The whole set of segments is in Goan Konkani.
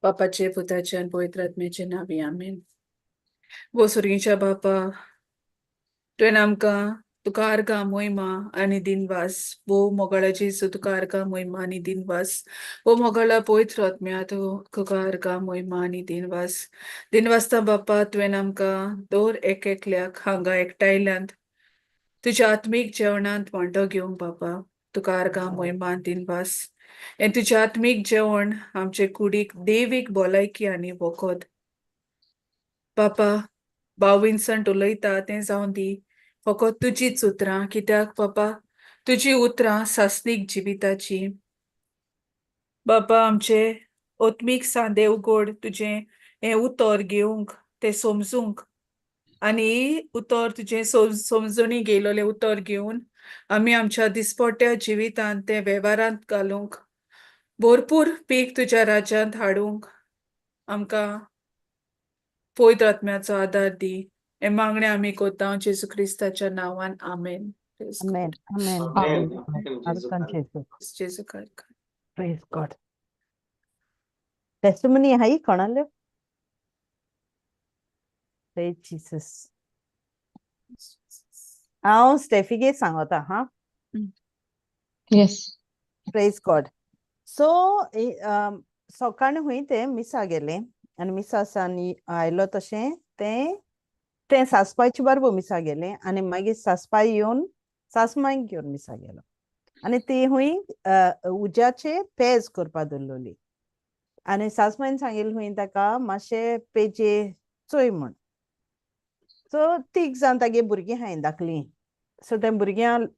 बापाचे, पुताचे आनी पवित्र आत्म्याचे नांवी, आमेन. वो सुर्गीच्या बापा, तुवें आमकां तुका आर्गां मोहिमा आनी दिनवास. भोव मोगाळा जेजू, तुका आर्गां मोहिमा आनी दिनवास. भोव मोगाळा पवित्र आत्म्या, तुका आर्गां मोहिमा आनी दिनवास. दिनवासता बापा, तुवें आमकां दर एक एकल्याक हांगा एकठांयल्यांत तुज्या आत्मीक जेवणांत वांटो घेवंक. बापा, तुका आर्गां मोहिमा आनी दिनवास. हें तुजें आत्मीक जेवण आमचे कुडीक देवीक भलायकी आनी वखद. बापा, भाव विन्संट उलयता तें जावं दी फकत तुजीच उतरां, कित्याक बापा, तुजी उतरां सासणीक जिविताची. बापा, आमचे आत्मीक सांदे उगड तुजें हें उतर घेवंक, तें समजूंक, आनी उतर तुजें समजणी घेयलोलें उतर घेवन आमी आमच्या दिसपट्ट्या जिवितांत तें वेव्हारांत घालूंक, भरपूर पीक तुज्या राज्यांत हाडूंक आमकां पवित्र आत्म्याचो आदार दी. हें मागणें आमी कोता जेजू क्रिस्ताच्या नांवान, आमेन. Praise God. Amen. Amen. Amen. Amen. Amen. आर्गां जेजू. जेजू कारकार. Praise God. Testimony हाय कोणाल्यो? Praise Jesus. हांव स्टेफिगे सांगता हा. Yes. Praise God. सो सकाळीं हुंय तें मिसा गेलें आनी मिसा सावन आयलो तशें तें तें सासपायचे बरोबर मिसा गेलें आनी मागीर सासपाय येवन सासमांयक घेवन मिसा गेलो आनी ती हुंय उज्याचे पेज करपा दवरलोली आनी सासमांयन सांगिल्लें हुंय ताका मातशें पेजे चोय म्हूण. सो तीग जाण तागे भुरगीं आहाय धाकलीं. सो तें भुरग्यांक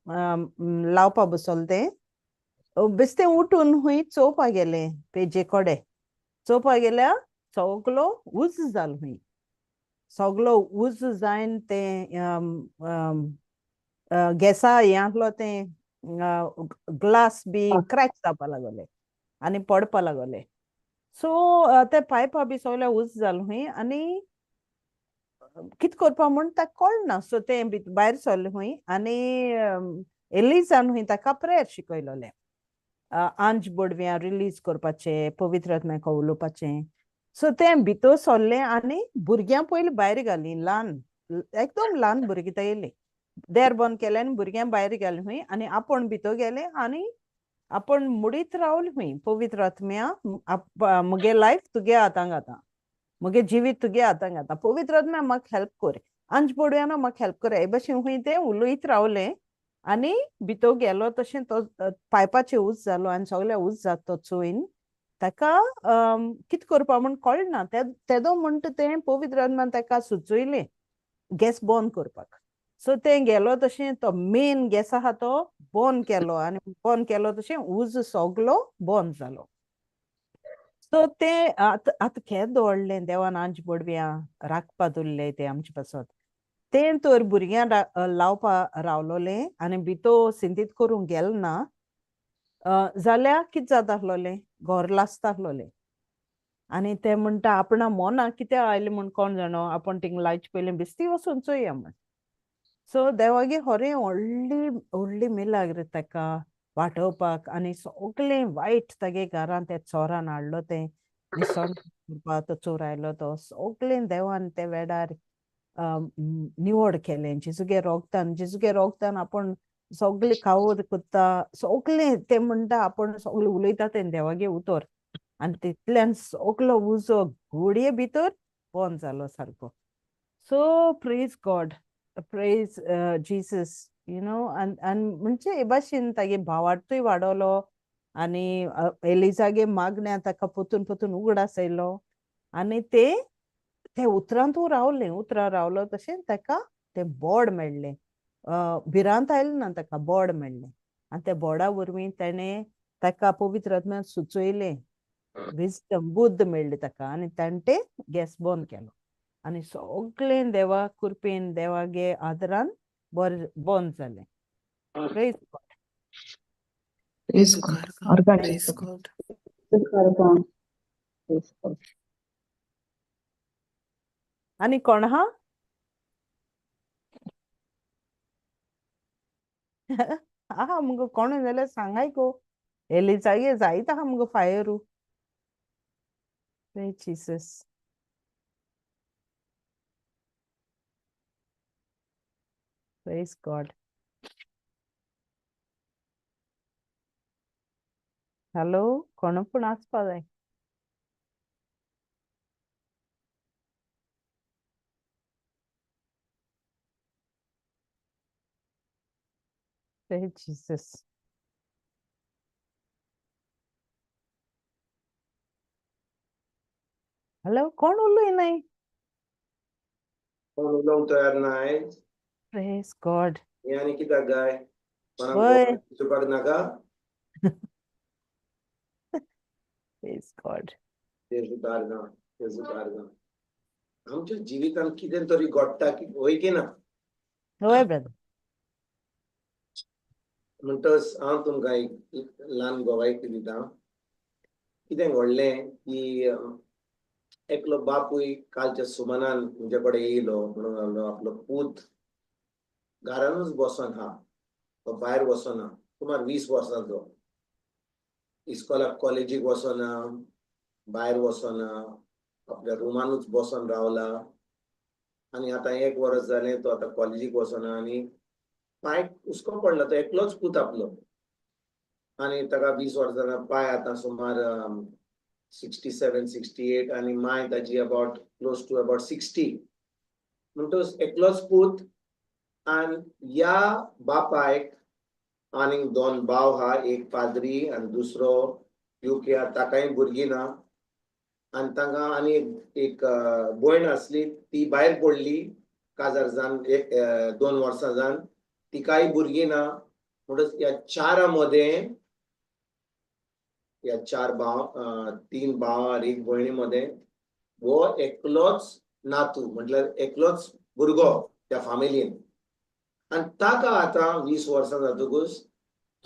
लावपा बसोल तें बेश्टें उठून हुंय चोवपा गेलें. पेजे कडेन चोवपा गेल्यार सगलो उज जालो. हुंय सगलो उज जायन तें गॅसा हें आहलो तें ग्लास बी क्रॅक जावपा लागले आनी पडपा लागले. सो ते पायपा बी सगळे उज जालो हुंय आनी कित करपा म्हूण ताका कळना. सो तें भायर सरलें हुंय आनी एलिजान हुंय ताका प्रेयर शिकयलोलें, आंज बोडव्यां रिलीज करपाचें, पवित्र आत्म्याक उलोवपाचें. सो तें भितर सरलें आनी भुरग्यां पयलीं भायर घालीं, ल्हान एकदम ल्हान भुरगीं तागेलीं. देर बंद केलें आनी भुरग्यां भायर घालीं हुंय आनी आपूण भितर गेलें आनी आपूण मुडीत रावलें हुंय, पवित्र आत्म्या, मुगे लायफ तुगे हातांक आतां, मुगे जिवीत तुगे हातांक आतां, पवित्र आत्म्या म्हाका हेल्प कर, आंज बोडव्यानो म्हाका हेल्प कर. हे भशेन हुंय तें उलयत रावलें आनी भितर गेलो तशें तो पायपाचे उज जालो आनी सगळे उज जाता तो चोयन ताका कितें करपा म्हूण कळना. तेदो म्हणटा तें पवित्र आत्मान ताका सुचयलें गॅस बंद करपाक. सो तें गेलो तशें तो मेन गॅस आहा तो बंद केलो आनी बंद केलो तशें उज सगलो बंद जालो. सो तें आतां आतां खेत दवरलें देवान आंज बोडव्यां राखपा दवरले ते आमचे पासत. तें तर भुरग्यांक लावपा रावलोलें आनी भितर सिंतीत करूंक गेलें ना जाल्यार कितें जाता आसलोलें, घर लासता आसलोलें. आनी ते म्हणटा आपणा मोना कित्याक आयलें म्हूण कोण जाणो, आपूण थिंगा लायचे पयलीं बेश्टी वचून चोया म्हूण. सो देवागे खरें व्हडली व्हडली मिलाग्र ताका वाटोवपाक आनी सगळें वायट तागे घरांत ते चोरान हाडलो तें निसण करपाक तो चोर आयलो तो सगळें देवान ते वेळार निवड केलें जेजुगे रोगतान. जेजुगे रोगतान आपूण सगळें खावड करता सगळें ते म्हणटा आपूण सगळें उलयता तें देवागे उतर आनी तितल्यान सगलो उजो घोडये भितर बंद जालो सारको. So praise God, praise Jesus, you know. आनी म्हणजे हे भाशेन तागे भावार्तूय वाडवलो आनी एलिजागे मागण्या ताका पोतून पोतून उगडास आयलो आनी ते ते उतरांतू रावलें, उतरां रावलो तशें ताका तें बोर्ड मेळ्ळें, भिरांत आयलें ना ताका, बोर्ड मेळ्ळें आनी त्या बोर्डा वरवीं तेणें ताका पवित्र आत्म्यान सुचयलें, विजडम बुद्द मेळ्ळी ताका आनी ताणें तें गॅस बंद केलो आनी सगळें देवा कृपेन देवागे आदरान बरें बंद जालें. Praise God. Praise God. आर्गां Praise जेजू. God. Praise God. आनी कोण आहा? आहा मुगो कोण जाल्यार सांगाय गो, एलिजागे जायत आहा मुगो फायरू. Praise Jesus. Praise God. Hello, कोण पूण आसपा जाय. Praise Jesus. Hello, कोण उलय नाय? कोण उलोवंक तयार नाय. Praise God. हे आनी कित्याक गाय कोणाक वय. दिसपाक नाका. Praise God. जेजू आर्गां, जेजू आर्गां. आमच्या जिवितांत कितें तरी घडटा की वय की ना? वय ब्रदर. म्हणटच हांव तुमकां एक ल्हान गवायकी दिता. कितें घडलें की एकलो बापूय कालच्या सुमनान म्हजे कडेन येयलो. म्हणूंक लागलो आपलो पूत घरानूच बसोन हा, तो भायर वचना. सुमार 20 वर्सांचो, इस्कोलाक कॉलेजीक वचना, भायर वचना, आपल्या रुमानूच बसोन रावला. आनी आतां एक वर्स जालें तो आतां कॉलेजीक वचना आनी पांयक हुस्को पडला. तो एकलोच पूत आपलो आनी ताका 20 वर्सां, पाय आतां सुमार 67, 68 आनी माय ताजी about close to about 60. म्हणटकच एकलोच पूत आनी ह्या बापायक आनीक दोन भाव हा, एक पाद्री आनी दुसरो युके, ताकाय भुरगीं ना. आनी तांकां आनी एक भयण आसली, ती भायर पडली काजार जावन एक 2 वर्सां जावन, तिकाय भुरगीं ना. म्हणटच ह्या चारा मदें, ह्या चार भाव, तीन भाव आनी एक भयणी मदें हो एकलोच नातू, म्हटल्यार एकलोच भुरगो त्या फामिलीन. आनी ताका आतां 20 वर्सां जातकूच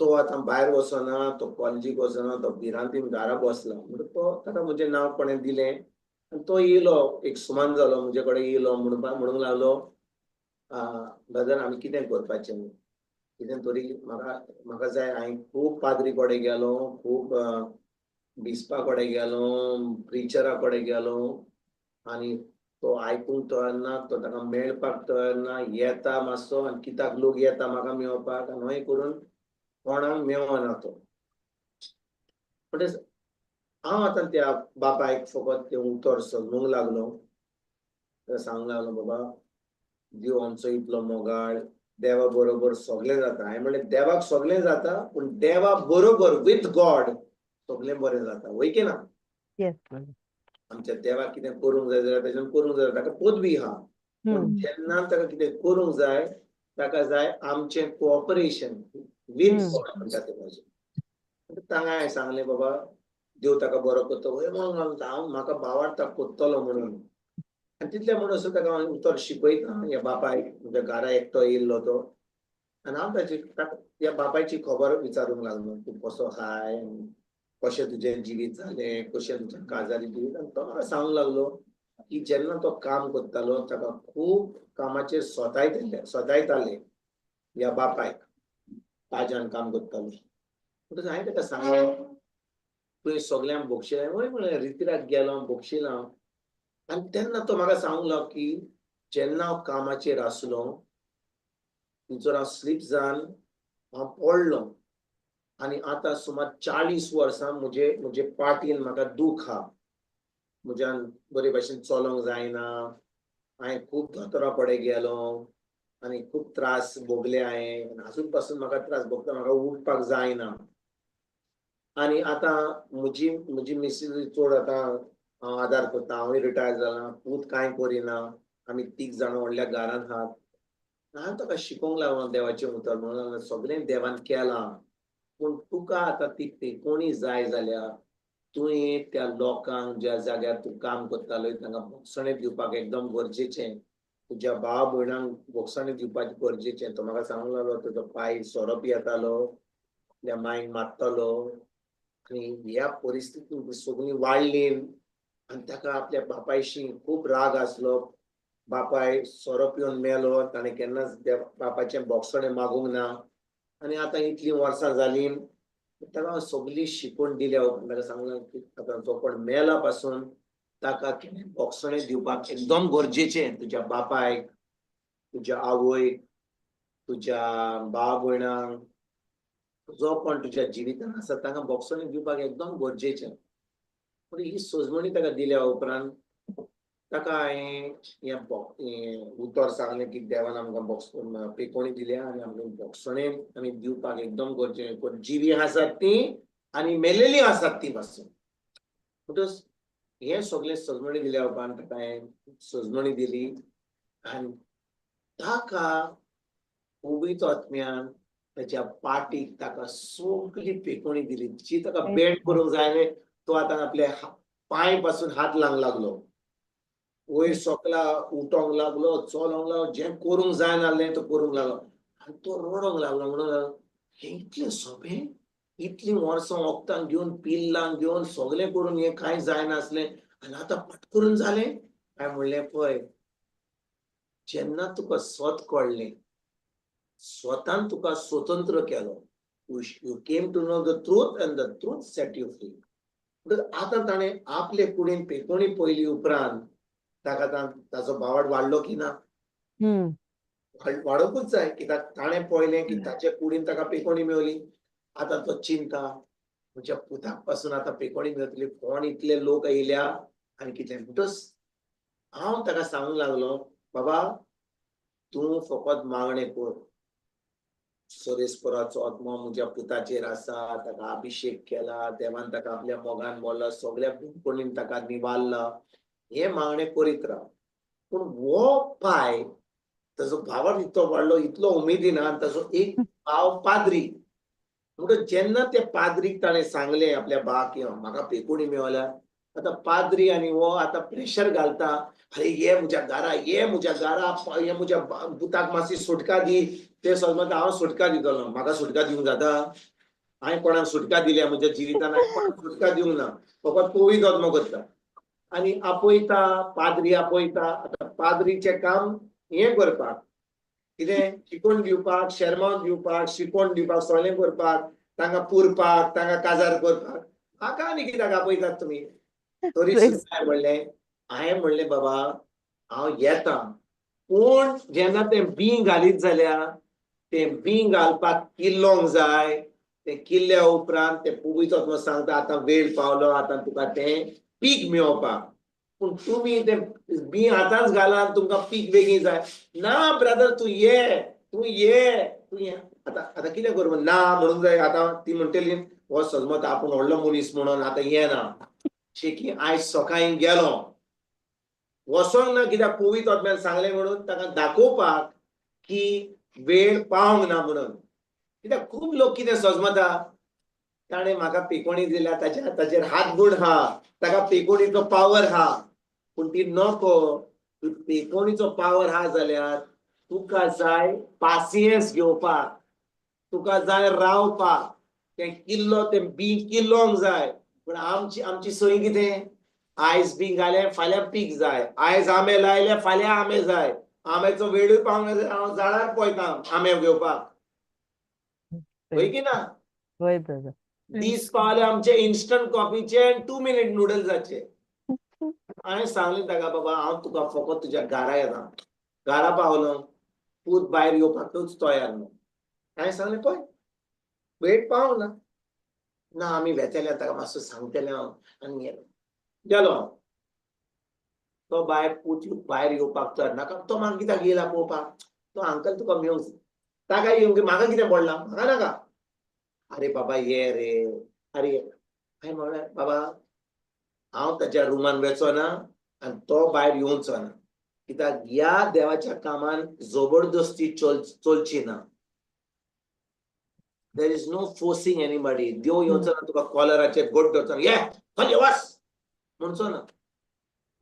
तो आतां भायर वचना, तो कॉलेजीक वचना, तो भिरांतीन घरा बसला. म्हणटा तो ताका म्हजें नांव कोणें दिलें आनी तो येयलो, एक सुमान जालो, म्हजे कडेन येयलो. म्हणूंक लागलो, ब्रदर, आमी कितें करपाचें? कितें तरी म्हाका जाय. हांवें खूब पाद्री कडेन गेलो, खूब बिस्पा कडेन गेलो, प्रिचरा कडेन गेलो आनी तो आयकूंक तयार ना, तो ताका मेळपाक तयार ना. येता मातसो आनी कित्याक लोक येता म्हाका मेळपाक आनी हय करून कोणाक मेळना तो. म्हणटच हांव आतां त्या बापायक फकत तें उतर सांगूंक लागलो. सांगूंक लागलो, बाबा, देव आमचो इतलो मोगाळ, देवा बरोबर सगळें जाता. हांवें म्हणलें, देवाक सगळें जाता, पूण देवा बरोबर, विथ गॉड सगळें बरें जाता, वय की ना? Yes, brother. आमच्या देवाक कितें करूंक जाय जाल्यार ताच्यान करूंक जाय. ताका पदवी आहा, पूण जेन्ना ताका कितें करूंक जाय, ताका जाय आमचें कोऑपरेशन विथ गॉड म्हणटा तें पासून. तांगा हांवें सांगलें, बाबा, देव ताका बरो करता. वय म्हणून हांव म्हाका भावार्थ करतलो म्हणून. आनी तितलें म्हणसर ताका हांव उतर शिकयता. ह्या बापायक म्हज्या घरा एकटो येयल्लो तो आनी हांव ताची ह्या बापायची खबर विचारूंक लागलो, तूं कसो खाय, कशें तुजें जिवीत जालें, कशें तुजें काजारी जिवीत. आनी तो म्हाका सांगूंक लागलो की जेन्ना तो काम करतालो, ताका खूब कामाचेर स्वतायताले, स्वतायताले ह्या बापायक, ताज्यान काम करतालो. म्हणटकच हांवें ताका सांगलें, तुवें सगल्यांक भोगशिलें? वय म्हणलें, रितिराक गेलो, भोगशिलां. आनी तेन्ना तो म्हाका सांगूंक लागलो की जेन्ना हांव कामाचेर आसलो, थंयसर हांव स्लीप जावन हांव पडलो आनी आतां सुमार 40 वर्सां म्हजे पाटीन म्हाका दूख आहा, म्हज्यान बरे भशेन चलोंक जायना. हांवें खूब दोतोरा कडेन गेलो आनी खूब त्रास भोगले हांवें. आजून पासून म्हाका त्रास भोगता, म्हाका उठपाक जायना. आनी आतां म्हजी मिसीस चड आतां हांव आदार करता, हांवूय रिटायर जालां, पूत कांय करिना, आमी तीग जाणां व्हडल्या घरांत आहात. हांवें ताका शिकोवंक लागलो देवाचें उतर. म्हणून सगळें देवान केलां, पूण तुका आतां ती कोणी जाय जाल्यार तुवें त्या लोकांक ज्या जाग्यार तूं काम करतालो तांकां भोगसणें दिवपाक एकदम गरजेचें, तुज्या भाव भयणांक भोगसणें दिवपाचें गरजेचें. तो म्हाका सांगूंक लागलो, तुजो पाय सोरो पियेतालो, आपल्या मायक मारतालो आनी ह्या परिस्थितीन सगळीं वाडली. आनी ताका आपल्या बापायशी खूब राग आसलो. बापाय सोरो पिवन मेलो, ताणें केन्नाच बापायचें भोगसणें मागूंक ना. आनी आतां इतलीं वर्सां जालीं. ताका हांव सगळी शिकवण दिल्या उपरांत ताका सांगलें की आतां जो कोण मेला पासून ताका तुवें बोगसणें दिवपाक एकदम गरजेचें. तुज्या बापायक, तुज्या आवयक, तुज्या भाव भयणांक, जो कोण तुज्या जिवितान आसा तांकां बोगसणें दिवपाक एकदम गरजेचें. पूण ही सजमणी ताका दिल्या उपरांत ताका हांवें हें उतर सांगलें की देवान आमकां बोक्स पेकोणी दिल्या आनी आमकां बोगसणें आमी दिवपाक एकदम गरजेचें. पूण जिवी आसात ती आनी मेलेली आसात ती पासून. म्हणटच हें सगळें सजमणी दिल्या उपरांत ताका हांवें सजमणी दिली आनी ताका पवित्र आत्म्यान ताच्या पाटीक ताका सगळी पेकोणी दिली जी ताका बेंड करूंक जाय न्ही. तो आतां आपल्या पांय पासून हात लावंक लागलो, वयर सकला उठोंक लागलो, चलोंक लागलो, जें करूंक जायनासलें तो करूंक लागलो आनी तो रडोंक लागलो. म्हणून लागलो, हें इतलें सोंपें, इतलीं वर्सां वखदां घेवन पिल्लां घेवन सगळें करून हें कांय जायनासलें आनी आतां पट करून जालें. काय म्हणलें, पळय जेन्ना तुका सत कळ्ळें, स्वतान तुका स्वतंत्र केलो, you came to know the truth and the truth set you free. आतां ताणें आपले कुडीन पेकोणी पयली उपरांत ताका ताचो भावार्थ वाडलो की ना? वाडोवंकूच जाय. कित्याक ताणें पळयलें की ताच्या कुडीन ताका पेकोणी मेवली. आतां तो चिंता, म्हज्या पुताक पासून आतां पेकोणी मेवतली, कोण इतले लोक येयल्या आनी कितें. म्हणटच हांव ताका सांगूंक लागलो, बाबा तूं फकत मागणें कर, सरेस्पराचो आत्मो म्हज्या पुताचेर आसा, ताका अभिषेक केला, देवान ताका आपल्या मोगान बोल्ला, सगळ्या कोणीन ताका निवारला, हे मागणें करीत राव. पूण हो पाय ताजो भावार्थ इतलो वाडलो, इतलो उमेदीन, आनी ताजो एक भाव पाद्री. म्हणटच जेन्ना त्या पाद्रीक ताणें सांगलें आपल्या बाक की म्हाका पेकोणी मेवल्या, आतां पाद्री आनी हो आतां प्रेशर घालता, अरे ये म्हज्या घरा, ये म्हज्या घरा, ये म्हज्या पुताक मातशी सुटका दी. ते सगळें हांव सुटका दितलो, म्हाका सुटका दिवंक जाता? हांवें कोणाक सुटका दिल्या म्हज्या जिवितान? हांवें कोणाक सुटका दिवंक ना, फकत पवित्र आत्मो करता. आनी आपयता, पाद्री आपयता. आतां पाद्रीचें काम हें करपाक, कितें शिकोवन दिवपाक, शेरमांव दिवपाक, शिकोवन दिवपाक, सगळें करपाक, तांकां पुरपाक, तांकां काजार करपाक. म्हाका आनी कित्याक आपयतात तुमी? तरी सुद्दां म्हणलें, हांवें म्हणलें बाबा हांव येता, पूण जेन्ना तें बीं घालीत जाल्यार तें बीं घालपाक किल्लोंक जाय. तें किल्ल्या उपरांत तें पवित्र आत्मो सांगता आतां वेळ पावलो, आतां तुका तें पीक मेळोवपाक. पूण तुमी तें बीं आतांच घाला, तुमकां पीक बेगीन जाय. ना ब्रदर, तूं ये, तूं ये, तूं ये. आतां आतां कितें करूं? ना म्हणूंक जाय. आतां ती म्हणटली हो सजमत आपूण व्हडलो मनीस म्हणून आतां येना. शेकी आयज सकाळीं गेलो, वचोंक ना, कित्याक पवित्र आत्म्यान सांगलें म्हणून ताका दाखोवपाक की वेळ पावंक ना म्हणून. कित्याक खूब लोक कितें सजमता, ताणें म्हाका पेकोणी दिल्या, ताचेर हात गूण हा, ताका पेकोणीचो पावर हा, पूण ती नको. तूं पेकोणीचो पावर हा जाल्यार तुका जाय पासियेंस घेवपाक, तुका जाय रावपाक, तें किल्लो तें बीं किल्लोंक जाय. पूण आमची आमची सोय कितें, आयज बीं घालें फाल्यां पीक जाय, आयज आंबे लायले फाल्यां आंबे जाय, आंब्याचो वेळूय पावंक ना, हांव झाडार पळयता आंबे घेवपाक. हय की ना? हय ब्रदर. दीस पावले आमचे इन्स्टंट कॉफीचे आनी 2 मिनीट नुडल्साचे. हांवें सांगलें ताका, बाबा हांव तुका फकत तुज्या घरा येता. घरा पावलो, पूत भायर येवपाकूच तयार ना. हांवें सांगलें पळय वेळ पावना ना, ना आमी वेतले ताका मातसो सांगतलें हांव. आनी गेलो गेलो तो भायर, पूत भायर येवपाक तयार नाका. तो म्हाका कित्याक येयला पळोवपाक, तो अंकल तुका मेळूंक, ताका येवंक म्हाका कितें पडलां, म्हाका नाका. अरे बाबा ये रे, अरे. हांवें म्हणलें बाबा हांव ताच्या रुमान वेचो ना आनी तो भायर येवचो ना, कित्याक ह्या देवाच्या कामान जबरदस्ती चलची ना. There is no forcing anybody. देव येवचो ना तुका कॉलराचेर गोड धरचो ना, ये खंय वच म्हणचो ना.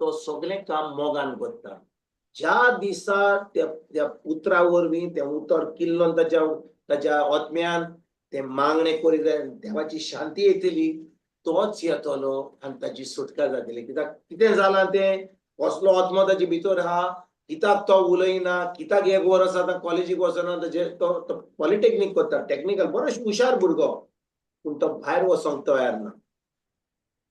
तो सगळें काम मोगान करता. ज्या दिसा त्या उतरा वरवीं तें उतर किल्लोन ताच्या ताच्या आत्म्यान तें मागणें करीत देवाची शांती येतली, तोच येतलो आनी ताची सुटका जातली. कित्याक कितें जालां तें, कसलो आत्मो ताचे भितर आहा, कित्याक तो उलयना, कित्याक एक वर्स आतां कॉलेजीक वचना, ताचे तो पॉलिटेक्नीक करता, टॅक्निकल बरो हुशार भुरगो, पूण तो भायर वचोंक तयार ना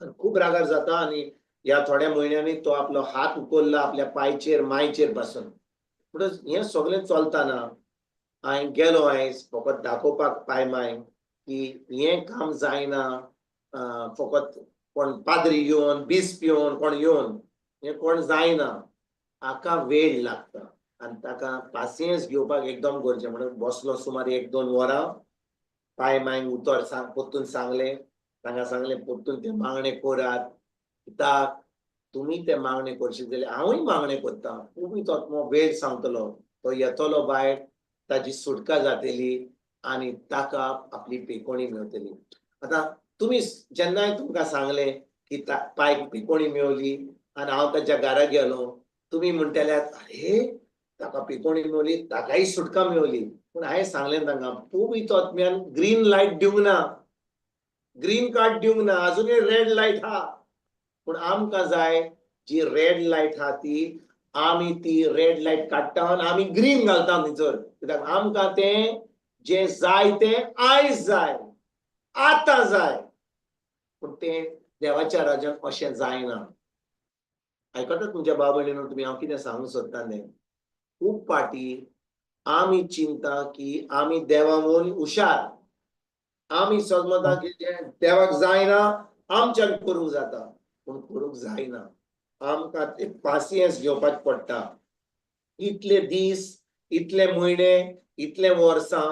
आनी खूब रागार जाता. आनी ह्या थोड्या म्हयन्यांनी तो आपलो हात उखल्ला आपल्या पायचेर मायचेर बसून. म्हणटच हें सगळें चलतना हांवें गेलो आयज फकत दाखोवपाक पाय माय की हें काम जायना. फकत कोण पाद्री येवन बिस्प येवन कोण येवन हें कोण जायना, हाका वेळ लागता आनी ताका पासियेंस घेवपाक एकदम गरजें. म्हणून बसलो सुमार 1-2 वरां, पाय मायंक उतर सांग परतून सांगलें, तांकां सांगलें परतून तें मागणें करात, कित्याक तुमी तें मागणें करशीत जाल्यार हांवूय मागणें करता, तुमी तो वेळ सांगतलो, तो येतलो भायर, ताजी सुटका जातली आनी ताका आपली पिकोणी मेवतली. आतां तुमी जेन्नाय तुमकां सांगलें की पायक पिकोणी मेवली आनी हांव ताच्या घरा गेलो, तुमी म्हणटल्यात अरे ताका पिकोणी मेवली, ताकाय सुटका मेवली. पूण हांवें सांगलें तांकां पवित्र आत्म्यान ग्रीन लायट दिवंक ना, ग्रीन कार्ड दिवंक ना, अजुनूय रेड लायट हा. पूण आमकां जाय जी रेड लायट हा ती आमी ती रेड लायट काडटा आनी आमी ग्रीन घालता थंयसर, कित्याक आमकां तें जें जाय तें आयज जाय, आतां जाय. पूण तें देवाच्या राज्यान अशें जायना. आयकतात तुमच्या बाबा भयणीनो तुमी हांव कितें सांगूंक सोदता तें? खूब फाटी आमी चिंता की आमी देवा वयर हुशार, आमी समजता की जें देवाक जायना आमच्यान करूंक जाता, पूण करूंक जायना. आमकां ते पासियेंस घेवपाक पडटा. इतले दीस, इतले म्हयने, इतले वर्सां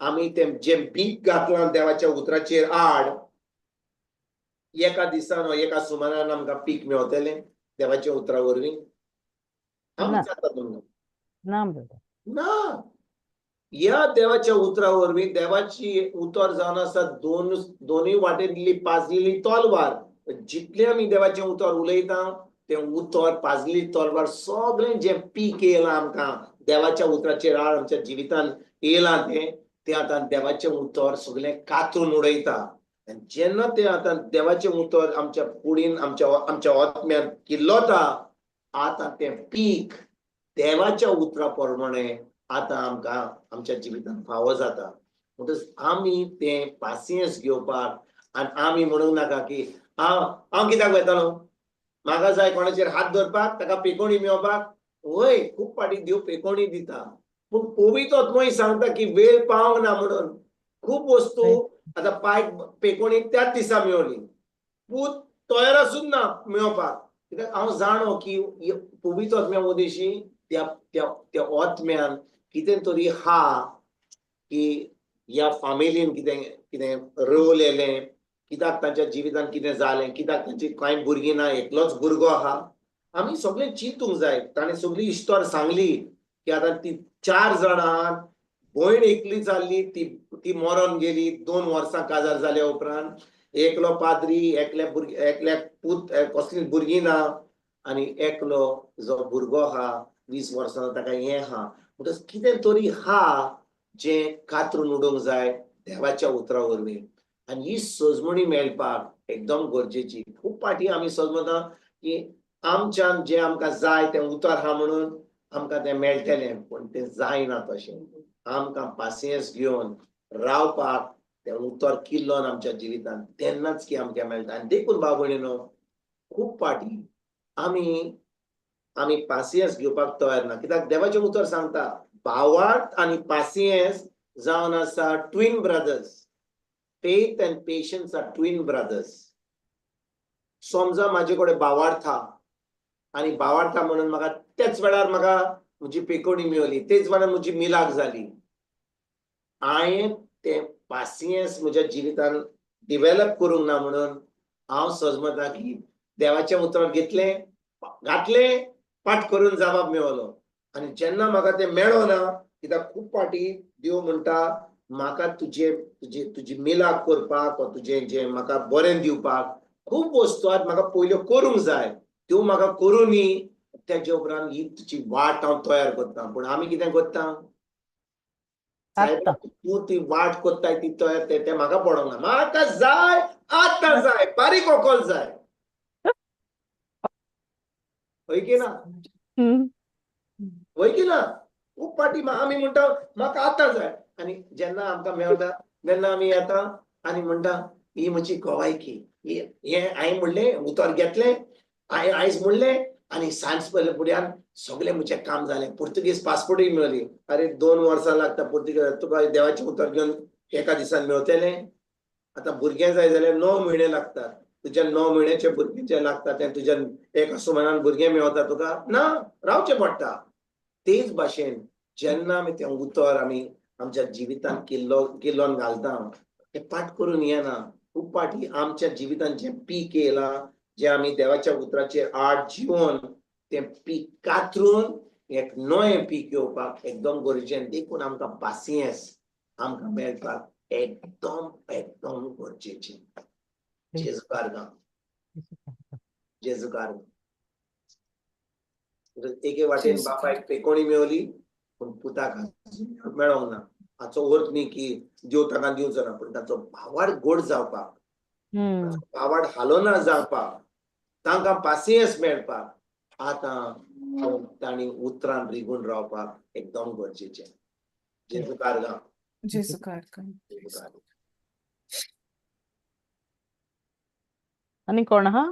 आमी तें जें बीक घातलां देवाच्या उतराचेर आड, एका दिसान वा एका सुमारान आमकां पीक मेवतलें देवाच्या उतरा वरवीं? आमकां जाता तुमकां ना ब्रदर, ना. ह्या देवाच्या उतरा वरवीं, देवाची उतर जावन आसा दोनूय वाटेंतली पाजलेली तलवार. जितले आमी देवाचें उतर उलयता तें उतर पाजली तलवार सगळें जें पीक येयलां आमकां देवाच्या उतराचेर आड आमच्या जिवितान येयलां तें तें आतां देवाचें उतर सगळें कातरून उडयता. आनी जेन्ना तें आतां देवाचें उतर आमच्या कुडीन आमच्या आमच्या आत्म्यान किल्लता, आतां तें पीक देवाच्या उतरा प्रमाणे आतां आमकां आमच्या जिवितान फावो जाता. म्हणटच आमी तें पासियेंस घेवपाक आनी आमी म्हणूंक नाका की हांव हांव कित्याक वयतलो, म्हाका जाय कोणाचेर हात दवरपाक, ताका पेकोणी मेळोवपाक. वय खूब फाटी देव पेकोणी दिता, पूण पवित्र आत्मोय सांगता की वेळ पावंक ना म्हणून. खूब वस्तू आतां पायक पेकोणी त्याच दिसा मेवली, पूत तयार आसून ना मेळोवपाक, कित्याक हांव जाणो की पवित्र आत्म्या उदेशी त्या त्या त्या आत्म्यान कितें तरी हा की ह्या फामिलीन कितें कितें रोवलेलें, कित्याक तांच्या जिवितान कितें जालें, कित्याक तांची कांय भुरगीं ना, एकलोच भुरगो आहा. आमी सगळें चिंतूंक जाय. ताणें सगळी इश्टोर सांगली की आतां ती 4 जाणां, भयण एकली जाल्ली ती ती मरोन गेली 2 वर्सां काजार जाल्या उपरांत, एकलो पाद्री, एकल्या भुरगे, एकल्याक पूत, कसली भुरगीं ना, आनी एकलो जो भुरगो आहा 20 वर्सां ताका हें आहा. म्हणटच कितें तरी आहा जें कातरून उडोवंक जाय देवाच्या उतरा वरवीं. आनी ही सजमणी मेळपाक एकदम गरजेची. खूब फाटी आमी सजमता की आमच्यान जें आमकां जाय तें उतर आहा म्हणून आमकां तें मेळटलें, पूण तें जायना तशें. आमकां पासियेंस घेवन रावपाक तें उतर किल्लोन आमच्या जिवितान तेन्नाच की आमकां मेळटा. आनी देखून भाव भयणीनो खूब फाटी आमी आमी पासियेंस घेवपाक तयार ना, कित्याक देवाचें उतर सांगता भावार्थ आनी पासियेंस जावन आसा twin brothers. Faith and patience are twin brothers. समजा म्हाजे कडेन भावार्थ आनी भावार्थ म्हणून म्हाका त्याच वेळार म्हाका म्हजी पेकोणी मेवली, तेच वेळार म्हजी मिलाक जाली, हांवें तें पासियेंस म्हज्या जिवितान डिवेलप करूंक ना म्हणून हांव सजमता की देवाचें उतर घेतलें, घातलें, पाट करून जबाब मेवलो. आनी जेन्ना म्हाका तें मेळो ना, कित्याक खूब फाटी देव म्हणटा म्हाका तुजे तुजे तुजी मिलाक करपाक वा तुजें जें म्हाका बरें दिवपाक खूब वस्तू आहात म्हाका पयल्यो करूंक जाय, त्यो म्हाका करूं न्ही, तेजे उपरांत ही तुजी वाट हांव तयार करता. पूण आमी कितें करता, सायबा तूं ती वाट करताय ती तयार तें म्हाका पडोंक ना, म्हाका जाय आतां जाय, बारीक वोकोल जाय. हय की ना? हय की ना? खूब फाटी आमी म्हणटा म्हाका आतां जाय, आनी जेन्ना आमकां मेळटा तेन्ना आमी येता आनी म्हणटा ही म्हजी गवायकी, हें हांवें म्हणलें उतर घेतलें, हांवें आयज म्हणलें आनी सांज पयले फुड्यान सगळें म्हजें काम जालें, पुर्तुगीज पासपोर्टूय मेळ्ळी. अरे 2 वर्सां लागता पुर्तुगीज, तुका देवाचें उतर घेवन एका दिसान मेळटलें? आतां भुरगें जाय जाल्यार 9 म्हयने लागतात, तुज्या 9 म्हयन्याचे भुरगें जे लागता तें तुज्या एका सुमारान भुरगें मेळता तुका ना, रावचें पडटा. तेच भाशेन जेन्ना आमी तें उतर आमी आमच्या जिवितांत किल्लोन घालता, तें पाठ करून येना. खूब फावटी आमच्या जिवितांत जें पीक येयलां, जें आमी देवाच्या उतराचेर आड जिवन तें पीक कातरून एक नवें पीक येवपाक एकदम गरजेचें. देखून आमकां पासियेंस आमकां मेळपाक एकदम एकदम गरजेचें. जेजू कारगां, जेजू कारगां. एके वाटेन बापायक पेकोणी मेवली पूण पुताक मेळोंक ना. हाचो अर्थ न्ही की देव ताका दिवचो ना, पूण ताचो भावार्थ गोड जावपाक, भावार्थ हालोना जावपाक, तांकां पासियेंस मेळपाक आतां तांणी उतरान रिगून रावपाक एकदम गरजेचें. जेजू कारगां, जेजू कारगां. जेजू कारगां. आनी कोण आहा?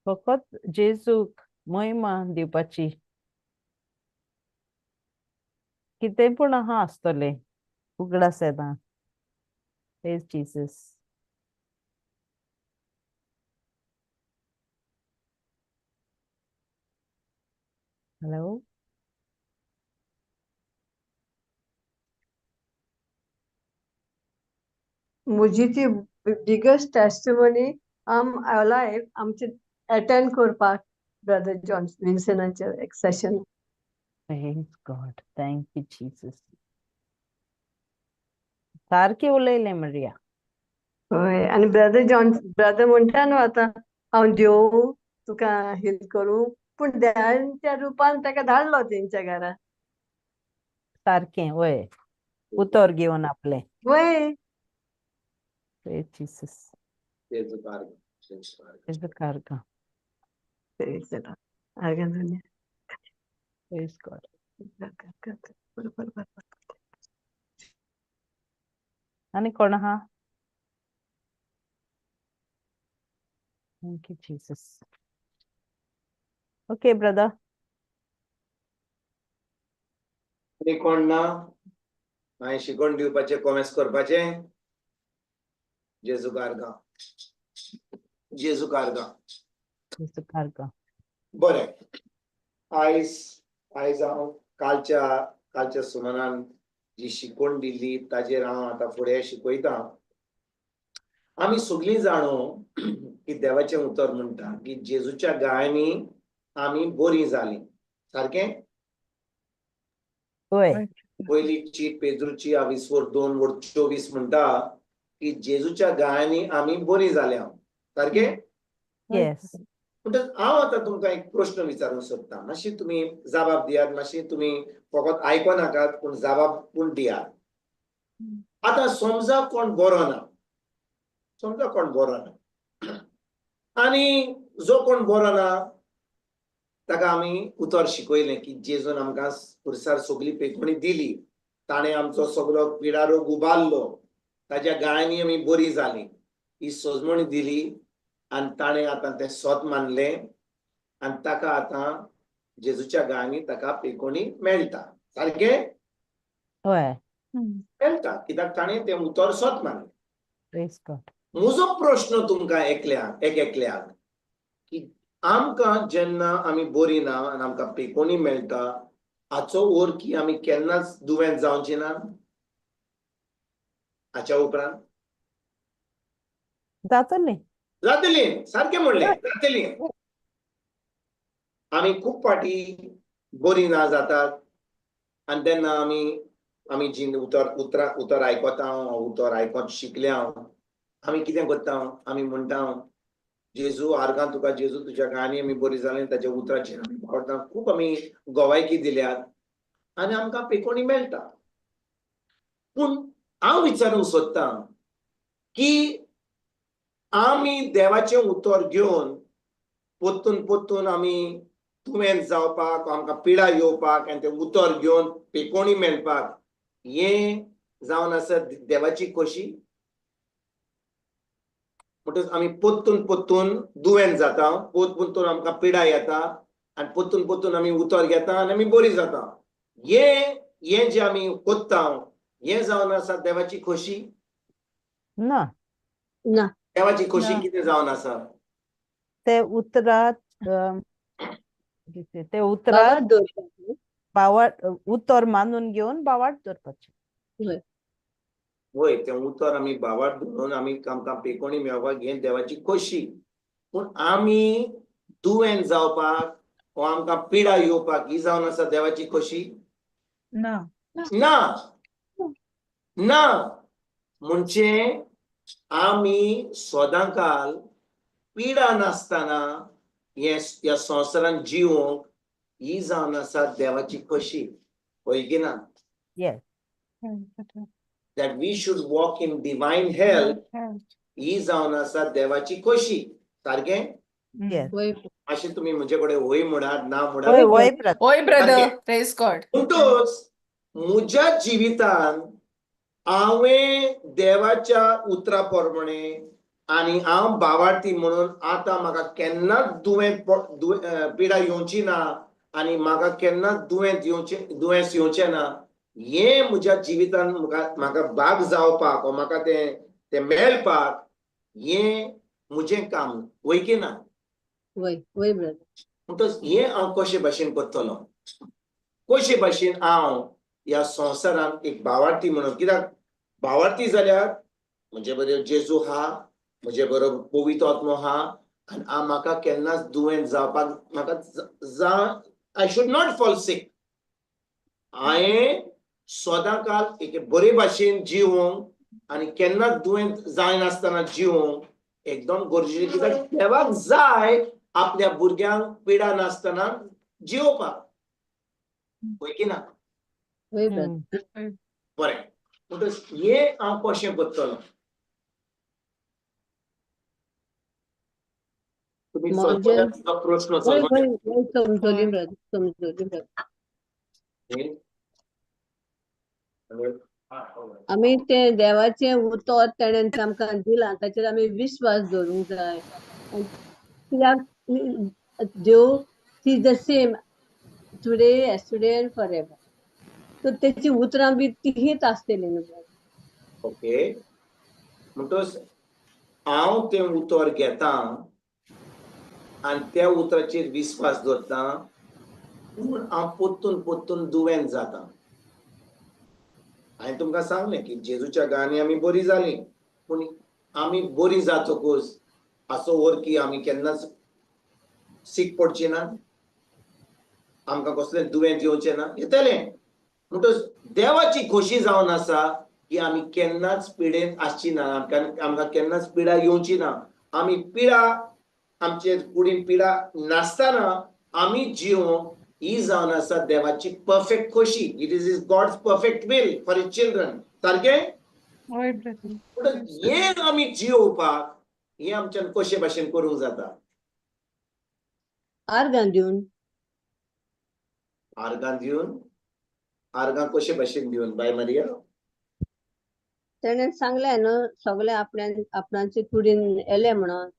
फकत जेजूक महिमा दिवपाची कितें पूण आहा आसतलें उगडास येता. Praise Jesus. Hello, म्हजी ती बिगेस्ट टेस्टिमनी आम अलायव आमचे अटेंड करपाक ब्रदर जॉन विन्सनाचे एक session. Praise God, thank you Jesus. सारकें उलयलें मरिया. हय, आनी ब्रदर जॉन ब्रदर म्हणटा न्हू आतां हांव देव तुका हेल्प करूं, पूण देवाच्या रुपान ताका धाडलो तेंच्या घरा. सारकें वय, उतर घेवन आपलें. वय. Praise Jesus. जेजू कारगां, जेजू कारगां. जेजू कारगां. Praise the Lord. आर्गां धन्य. Praise God. बरोबर. आनी कोण आहा? Thank you Jesus. Okay brother. आनी कोण ना? हांवें शिकोवन दिवपाचें, कॉमेस करपाचें. जेजू कारगां, जेजू कारगां. जेजू कारगां. बरें, आयज आयज हांव कालच्या सुमनान जी शिकवण दिल्ली ताजेर हांव आतां फुडें शिकयतां. आमी सगळीं जाणो की देवाचें उतर म्हणटा की जेजूच्या गायांनी आमी बरीं जालीं. सारकें? वय. पयली चीट पेद्रूची 2:24 म्हणटा की जेजूच्या गायांनी आमी बरीं जाल्या. सारकें? येस. म्हणटच हांव आतां तुमकां एक प्रश्न विचारूंक सोदता, मातशी तुमी जबाब दियात, मातशी तुमी फकत आयको नाकात पूण जबाब पूण दियात. आतां समजा कोण बरो ना, समजा कोण बरो ना आनी जो कोण बरो ना ताका आमी उतर शिकयलें की जेजून आमकां पुरसार सगळी पेकोणी दिली, ताणें आमचो सगळो पिडारोग उबारलो, ताज्या गायांनी आमी बरी जाली, ही सजमणी दिली आनी ताणें आतां तें सोत मानलें आनी ताका आतां जेजूच्या गायांनी ताका पेकोणी मेळटा. सारकें? वय. मेळटा, कित्याक ताणें तें उतर सोत मानलें. Praise God. म्हजो प्रश्न तुमकां एकल्याक एक एकल्याक की आमकां जेन्ना आमी बरी ना आनी आमकां पेकोणी मेळटा, हाचो अर्थ की आमी केन्नाच दुयेंत जावची ना हाच्या उपरांत? जातलें. जातली. सारकें म्हणलें, जातली. आमी खूब फावटी बरी ना जातात आनी तेन्ना आमी आमी जी उतर उतरां उतर आयकता, उतर आयकोत शिकल्या, आमी कितें करता, आमी म्हणटा जेजू आर्गां तुका, जेजू तुज्या गायांनी आमी बरी जाली, ताच्या उतराचेर आमी पावता, खूब आमी गोवायकी दिल्यात आनी आमकां पेकोणी मेळटा. पूण हांव विचारूंक सोदतां की आमी देवाचें उतर घेवन परतून परतून आमी दुयेंत जावपाक, आमकां पिडा येवपाक आनी तें उतर घेवन पेकोणी मेळपाक, हें जावन आसा देवाची खोशी? म्हणटकच आमी पोत्तून पोत्तून दुयेंत जाता, पोत पोत्तून आमकां पिडा येता आनी पोत्तून पोत्तून आमी उतर घेता आनी आमी बरी जाता. हे हे जे आमी कोत्ता हें जावन आसा देवाची खोशी? ना. ना. देवाची खोशी ना. कितें जावन आसा? ते उतरात, ते उतरात बाबा दवरपाक. बावाट उतर मानून घेवन बावाट दवरपाचें. वय, तें उतर आमी भावार्थ धरून आमी आमकां पेकोणी मेळपाक हें देवाची खोशी. पूण आमी दुयेंत जावपाक वा आमकां पिडा येवपाक ही जावन आसा देवाची खोशी? ना. ना, ना. म्हणजे आमी सदांकाल पिडा नासतना हे ह्या संवसारांत जिवंक ही जावन आसा देवाची खोशी. हय की ना? Yes. That we should walk in divine health ही जावन आसा देवाची खोशी. सारकें? येस. वय. मातशें तुमी म्हजे कडेन हय म्हणात, ना म्हणात. वय वय ब्रदर. ओय ब्रदर, प्रेज गॉड. म्हणटूच म्हज्या जिवितान हांवें देवाच्या उतरा प्रमाणे आनी हांव भावार्थी म्हणून आतां म्हाका केन्नाच दुयेंत पिडा येवची ना आनी म्हाका केन्नाच दुयेंत येवचें, दुयेंस येवचें ना, हें म्हज्या जिवितान म्हाका म्हाका भाग जावपाक वा म्हाका तें तें मेळपाक हें म्हजें काम. वय की ना? वय वय ब्रदर. म्हणटच हें हांव कशे भाशेन करतलो, कशे भाशेन हांव ह्या संवसारांत एक भावार्थी म्हणून? कित्याक भावार्थी जाल्यार म्हजे बरोबर जेजू आहा, म्हजे बरोबर पवित्र आत्मो आहा आनी हांव म्हाका केन्नाच दुयेंत जावपाक म्हाका जा I should not fall sick. हांवें सदांकाल एक बरे भाशेन जिवोंक आनी केन्नाच दुयेंत जायनासतना जिवोंक एकदम गरजेचें. कित्याक देवाक जाय आपल्या भुरग्यांक पिडा नासतना जिवोवपाक. हय की ना? वय ब्रदर. बरें, म्हणटच हें हांव कशें करतलो? तुमी म्हजें समजले तुजो प्रश्न? वय. समजले? वय वय, समजली ब्रदर, समजली ब्रदर. आमी तें देवाचें उतर तेणें आमकां दिलां ताचेर आमी विश्वास दवरूंक जाय. कित्याक देव is the same today, yesterday and forever. तर तेची उतरां बी तींच आसतलीं न्हू ब्रदर. ओके, म्हणटच हांव तें उतर घेता आनी त्या उतराचेर विस्वास दवरता, पूण हांव पोत्तून पोत्तून दुयेंत जाता. हांवें तुमकां सांगलें की जेजूच्या गांनी आमी बरी जालीं, पूण आमी बरी जातकूच हाचो अर्थ की आमी केन्नाच सीक पडची ना, आमकां कसलें दुयेंत येवचें ना? येतलें. म्हणटच देवाची खोशी जावन आसा की आमी केन्नाच पिडेन आसची ना, आमकां आमकां केन्नाच पिडा येवची ना. आमी पिडा आमचे कुडीन पिडा नासतना आमी जिवोंक ही जावन आसा देवाची परफेक्ट खोशी. It is God's perfect will for his children. सारकें? हय ब्रदर. म्हणटच हें आमी जियोवपाक हें आमच्यान कशे भाशेन करूंक जाता? आर्गां दिवन. आर्गां दिवन? आर्गां कशे भाशेन दिवन, बाय मारिया? तेणें सांगलें न्हू सगळें आपल्यान आपणाचे कुडीन येलें म्हणून,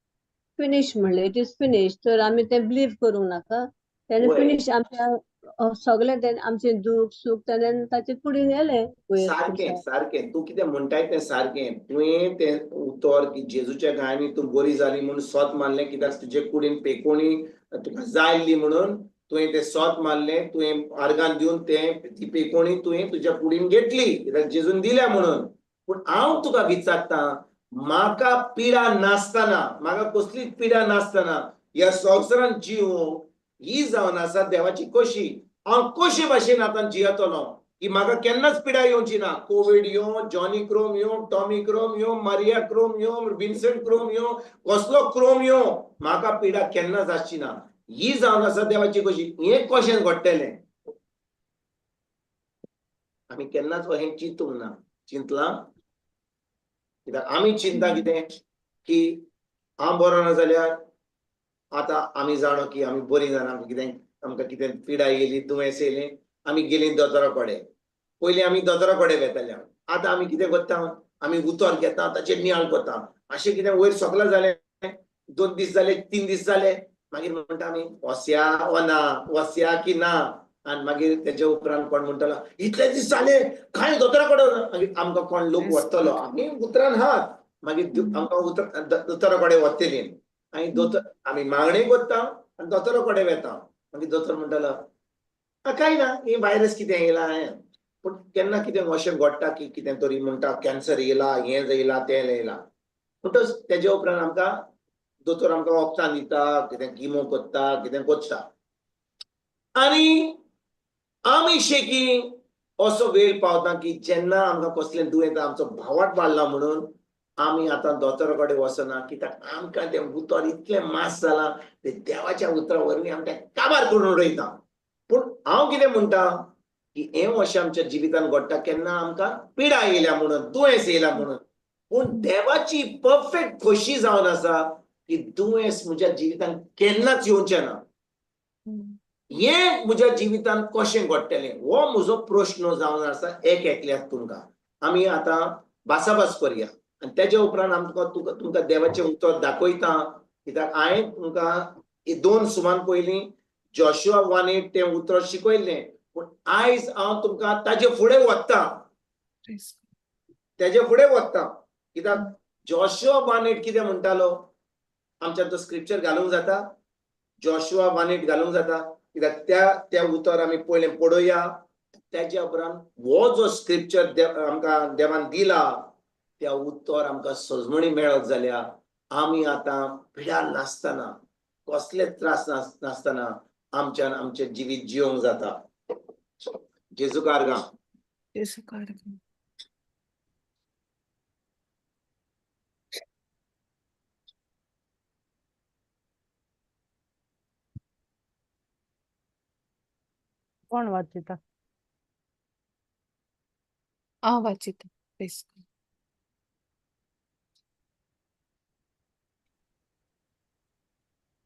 फिनीश म्हणलें, it is finish. तर आमी तें बिलीव करूंक नाका? तेणें फिनीश आमच्या सगळें, तेणें आमचें दूख सूख तेणें ताचे कुडीन येलें वयर सारकें. खुरसार. सारकें, तूं कितें म्हणटाय तें सारकें. तुवें तें उतर की जेजूच्या गायांनी तूं बरी जाली म्हणून सोत मानलें, कित्याक तुजे कुडीन पेकोणी तुका जाय आसली म्हणून तुवें तें सोत मानलें. तुवें आर्गान दिवन तें ती पेकोणी तुवें तुज्या कुडीन घेतली, कित्याक जेजून दिल्या म्हणून. पूण हांव तुका विचारतां, म्हाका पिडा नासतना, म्हाका कसलीच पिडा नासतना ह्या संवसारांत जिवोंक ही जावन आसा देवाची खोशी. हांव कशे भाशेन आतां जियेतलो की म्हाका केन्नाच पिडा येवची ना? कोवीड येवं, जॉनी क्रोम येवं, टॉमी क्रोम येवं, मारिया क्रोम येवं, विन्संट क्रोम येवं, कसलो क्रोम येवं, म्हाका पिडा केन्नाच आसची ना, ही जावन आसा देवाची खोशी. हें कशें घडटलें? आमी केन्नाच हें चिंतूंक ना. चिंतलां? कित्याक आमी चिंता कितें की हांव बरो ना जाल्यार आतां आमी जाणो की आमी बरीं जाणा, आमकां कितें, आमकां कितें पिडा येयली, दुयेंस येयलें, आमी गेलीं दोतोरा कडेन. पयलीं आमी दोतोरा कडेन वेताले, आतां आमी कितें करता? आमी उतर घेता, ताचेर नियाळ करता. अशें कितें वयर सोकला जालें, 2 दीस जाले, 3 दीस जाले, मागीर म्हणटा आमी वस्या ओ ना, वस्या की ना. आनी मागीर तेजे उपरांत कोण म्हणटलो इतले दीस जाले कांय दोतोरा कडेन, मागीर आमकां कोण लोक व्हरतलो, आमी उतरान हात, मागीर आमकां दोतोरा कडेन वतली. आनी दोतोर आमी मागणें करता आनी दोतोरा कडेन वता. मागीर दोतोर म्हणटलो कांय ना, ही व्हायरस कितें येयला हें. पूण केन्ना कितें अशें घडटा की कितें तरी म्हणटा कॅन्सर येयला, हें येयला, तें येयला. म्हणटच तेजे उपरांत आमकां दोतोर आमकां वखदां दिता, कितें किमो करता, कितें करता. आनी आमी शेकी असो वेळ पावता की जेन्ना आमकां कसलें दुयेंत आमचो भावाट वाडला म्हणून आमी आतां दोतोरा कडेन वचना, कित्याक आमकां तें उतर इतलें मास जालां, ते देवाच्या उतरा वरवीं आमकां काबार करून उडयता. पूण हांव कितें म्हणटा की हें अशें आमच्या जिवितान घडटा केन्ना आमकां पिडा येयल्या म्हणून, दुयेंस येयला म्हणून. पूण देवाची परफेक्ट खोशी जावन आसा की दुयेंस म्हज्या जिवितान केन्नाच येवचें ना. हें म्हज्या जिवितान कशें घडटलें हो म्हजो प्रश्न जावन आसा एक एकल्याक. तुमकां आमी आतां भासाभास करया आनी तेज्या उपरांत आमकां तुमकां देवाचें उतर दाखयता. कित्याक हांवें तुमकां 2 सुमान पयलीं जोशुआ 1:8 तें उतर शिकयल्लें, पूण आयज हांव तुमकां ताजे फुडें वता, तेजे फुडें वता. कित्याक जोशुआ 1:8 कितें म्हणटालो, आमच्यान तो स्क्रिप्चर घालूंक जाता, जोशुआ 1:8 घालूंक जाता. कित्याक त्या त्या उतर आमी पयलें पळोवया, तेज्या उपरांत हो जो स्क्रिप्चर आमकां देवान दिला त्या उतर आमकां सजमणी मेळत जाल्यार आमी आतां पिडा नासतना, कसले त्रास नासतना आमच्यान आमचें जिवीत जिवंक जाता. जेजू कारगां. जेजू कारगां. कोण वाचिता? हांव वाचिता.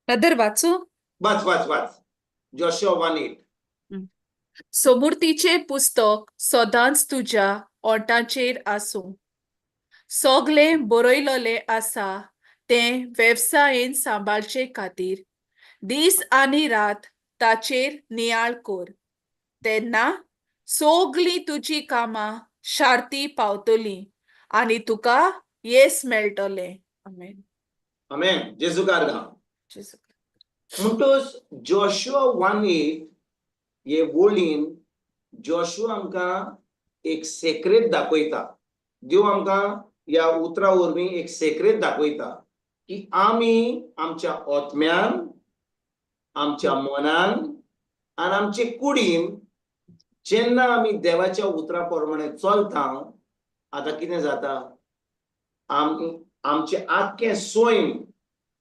ब्रदर वाचू? वाच वाच वाच. जोशुआ 1:8. सोमुर्तीचें पुस्तक सदांच तुज्या ओंठाचेर आसूं, सगळें बरयलेलें आसा तें वेवसायेन सांबाळचे खातीर दीस आनी रात ताचेर नियाळ कर, तेन्ना सगळीं तुजी कामां शार्ती पावतलीं आनी तुका येस मेळटलें. आमेन. आमेन. जेजू कारगां. म्हणटच जोशुआ 1:8 हे वळीन जोशुआ आमकां एक सेक्रेट दाखयता. देव आमकां ह्या उतरा वरवीं एक सेक्रेट दाखयता की आमी आमच्या आत्म्यान, आमच्या मनान आनी आमचे कुडीन जेन्ना आमी देवाच्या उतरा प्रमाणे चलता, आतां कितें जाता, आमी आमचें आख्खें सैम.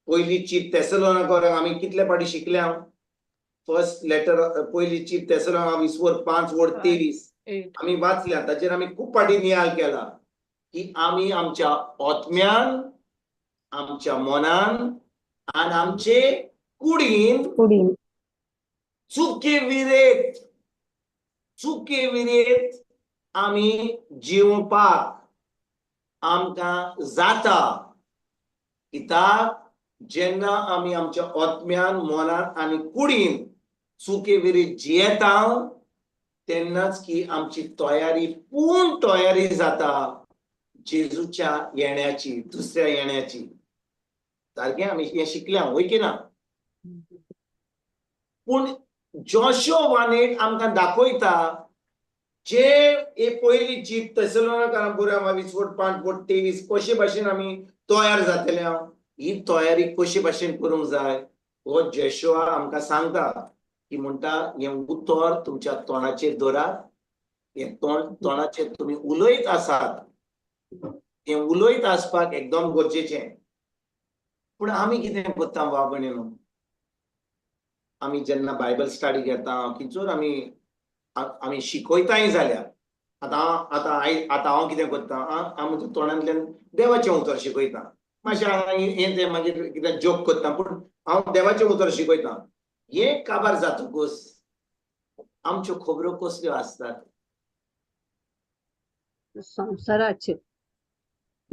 पयली चीट तेसलोनाक आमी कितले फावटी शिकल्या, फर्स्ट लेटर पयली चीट तेसलोना 20:5-23 आमी वाचल्या, ताचेर आमी खूब फावटी नियाळ केला की आमी आमच्या आत्म्यान, आमच्या मनान आनी आमचे कुडीन चुके विरेत आमी जिवपाक आमकां जाता. कित्याक जेन्ना आमी आमच्या आत्म्यान, मनान आनी कुडीन चुके विरीत जियेता तेन्नाच की आमची तयारी पूर्ण तयारी जाता जेजूच्या येण्याची, दुसऱ्या येण्याची. सारकें आमी हें शिकल्या वय की ना? पूण जोशुआ 1:8 आमकां दाखयता जे हे पयली चीट तेसलोनिकारां बरोवया 20:5-23 कशे भाशेन आमी तयार जातले, ही तयारी कशे भाशेन करूंक जाय हो जोशुआ आमकां सांगता. की म्हणटा हें उतर तुमच्या तोंडाचेर दवरात, हें तोंडाचेर तुमी उलयत आसात, हें उलयत आसपाक एकदम गरजेचें. पूण आमी कितें करता भाव भयणीनो, आमी जेन्ना बायबल स्टडी घेता खंयसर आमी आमी शिकयताय जाल्यार आतां आतां आतां हांव कितें करता, हांव म्हज्या तोंडांतल्यान देवाचें उतर शिकयता, मातशें हांगा हें तें मागीर कितें जोक करता, पूण हांव देवाचें उतर शिकयता. हें काबार जातकूच आमच्यो खबरो कसल्यो आसतात? संवसाराच्यो.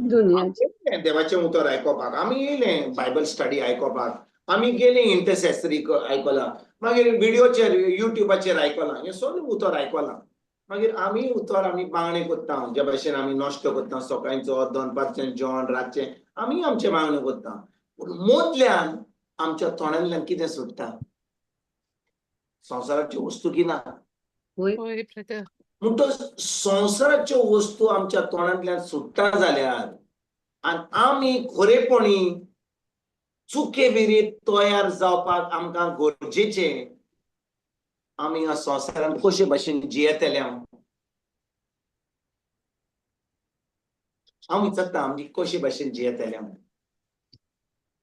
दुनियाचे. देवाचें उतर आयकोपाक आमी येयले, बायबल स्टडी आयकोपाक आमी गेले, इंटरसेसरी आयकलां, मागीर विडियोचेर युट्यूबाचेर आयकलां, हें सगळें उतर आयकलां. मागीर आमी उतर आमी मागणें करता, जे भाशेन आमी नश्टो करता सकाळचो, दनपारचें जेवण, रातचें आमी आमचें मागणें करता. पूण मोदल्यान आमच्या तोंडांतल्यान कितें सुट्टा? संवसाराच्यो वस्तू की ना? होय ब्रदर. म्हणटच संवसाराच्यो वस्तू आमच्या तोंडांतल्यान सुट्टा जाल्यार आनी आमी खरेपणी चुके विरीत तयार जावपाक आमकां गरजेचें. आमी ह्या संवसारान कशे भाशेन जियेतले? हांव हांव विचारता, आमी कशे भाशेन जियेतले?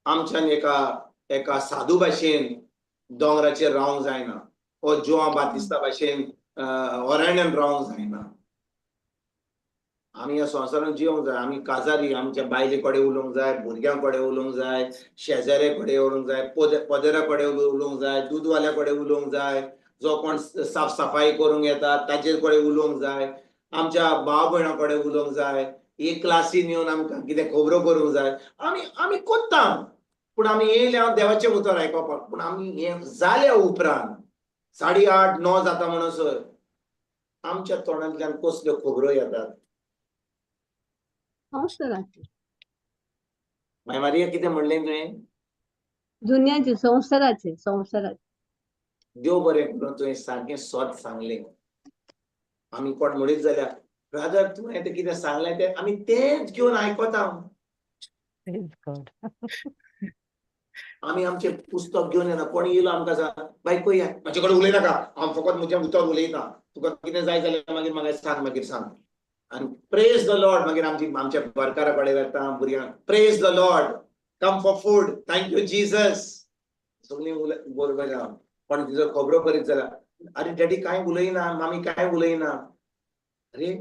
आमच्यान एका एका साधू भाशेन दोंगराचेर रावंक जायना, ओ जुआं बातिस्ता भाशेन अरण्यान रावंक जायना. आमी ह्या संवसारान जिवंक जाय. आमी काजारी आमच्या बायले कडेन उलोवंक जाय, भुरग्यां कडेन उलोवंक जाय, शेजाऱ्या कडेन उलोवंक जाय, पदेरा कडेन उलोवंक जाय, दूदवाल्या कडेन उलोवंक जाय, जो कोण साफ सफाई करूंक येता ताचेर कडेन उलोवंक जाय, आमच्या भाव भयणां कडेन उलोवंक जाय, एक क्लासीन येवन आमकां कितें खबरो करूंक जाय. आमी आमी कोत्ता, पूण आमी येयले हांव देवाचें उतर आयकोपाक. पूण आमी हें जाल्या उपरांत 8:30 9 जाता म्हणसर आमच्या तोंडांतल्यान कसल्यो खबरो येतात? संवसाराचे. माय मारिया, कितें म्हणलें तुवें? दुनियाचे, संवसाराचे, संवसाराचे. देव बरें करून तुवें सारकें सत सांगलें. आमी कोण म्हणीत जाल्यार ब्रदर तुवें तें कितें सांगलें तें आमी तेंच घेवन आयकता. Praise God. आमी आमचें पुस्तक घेवन येना. कोण येयलो आमकां सांग, बाय पळय म्हाजे कडेन उलयनाका, हांव फकत म्हजें उतर उलयता, तुका कितें जाय जाल्यार मागीर म्हाका सांग, मागीर सांग. आनी प्रेज the Lord. मागीर आमची आमच्या घरकारा कडेन वता भुरग्यांक, praise the Lord, come for food, thank you Jesus, सगळीं बरोबर. पण तिजो खबरो करीत जाल्यार, अरे डॅडी कांय उलयना, मामी कांय उलयना, अरे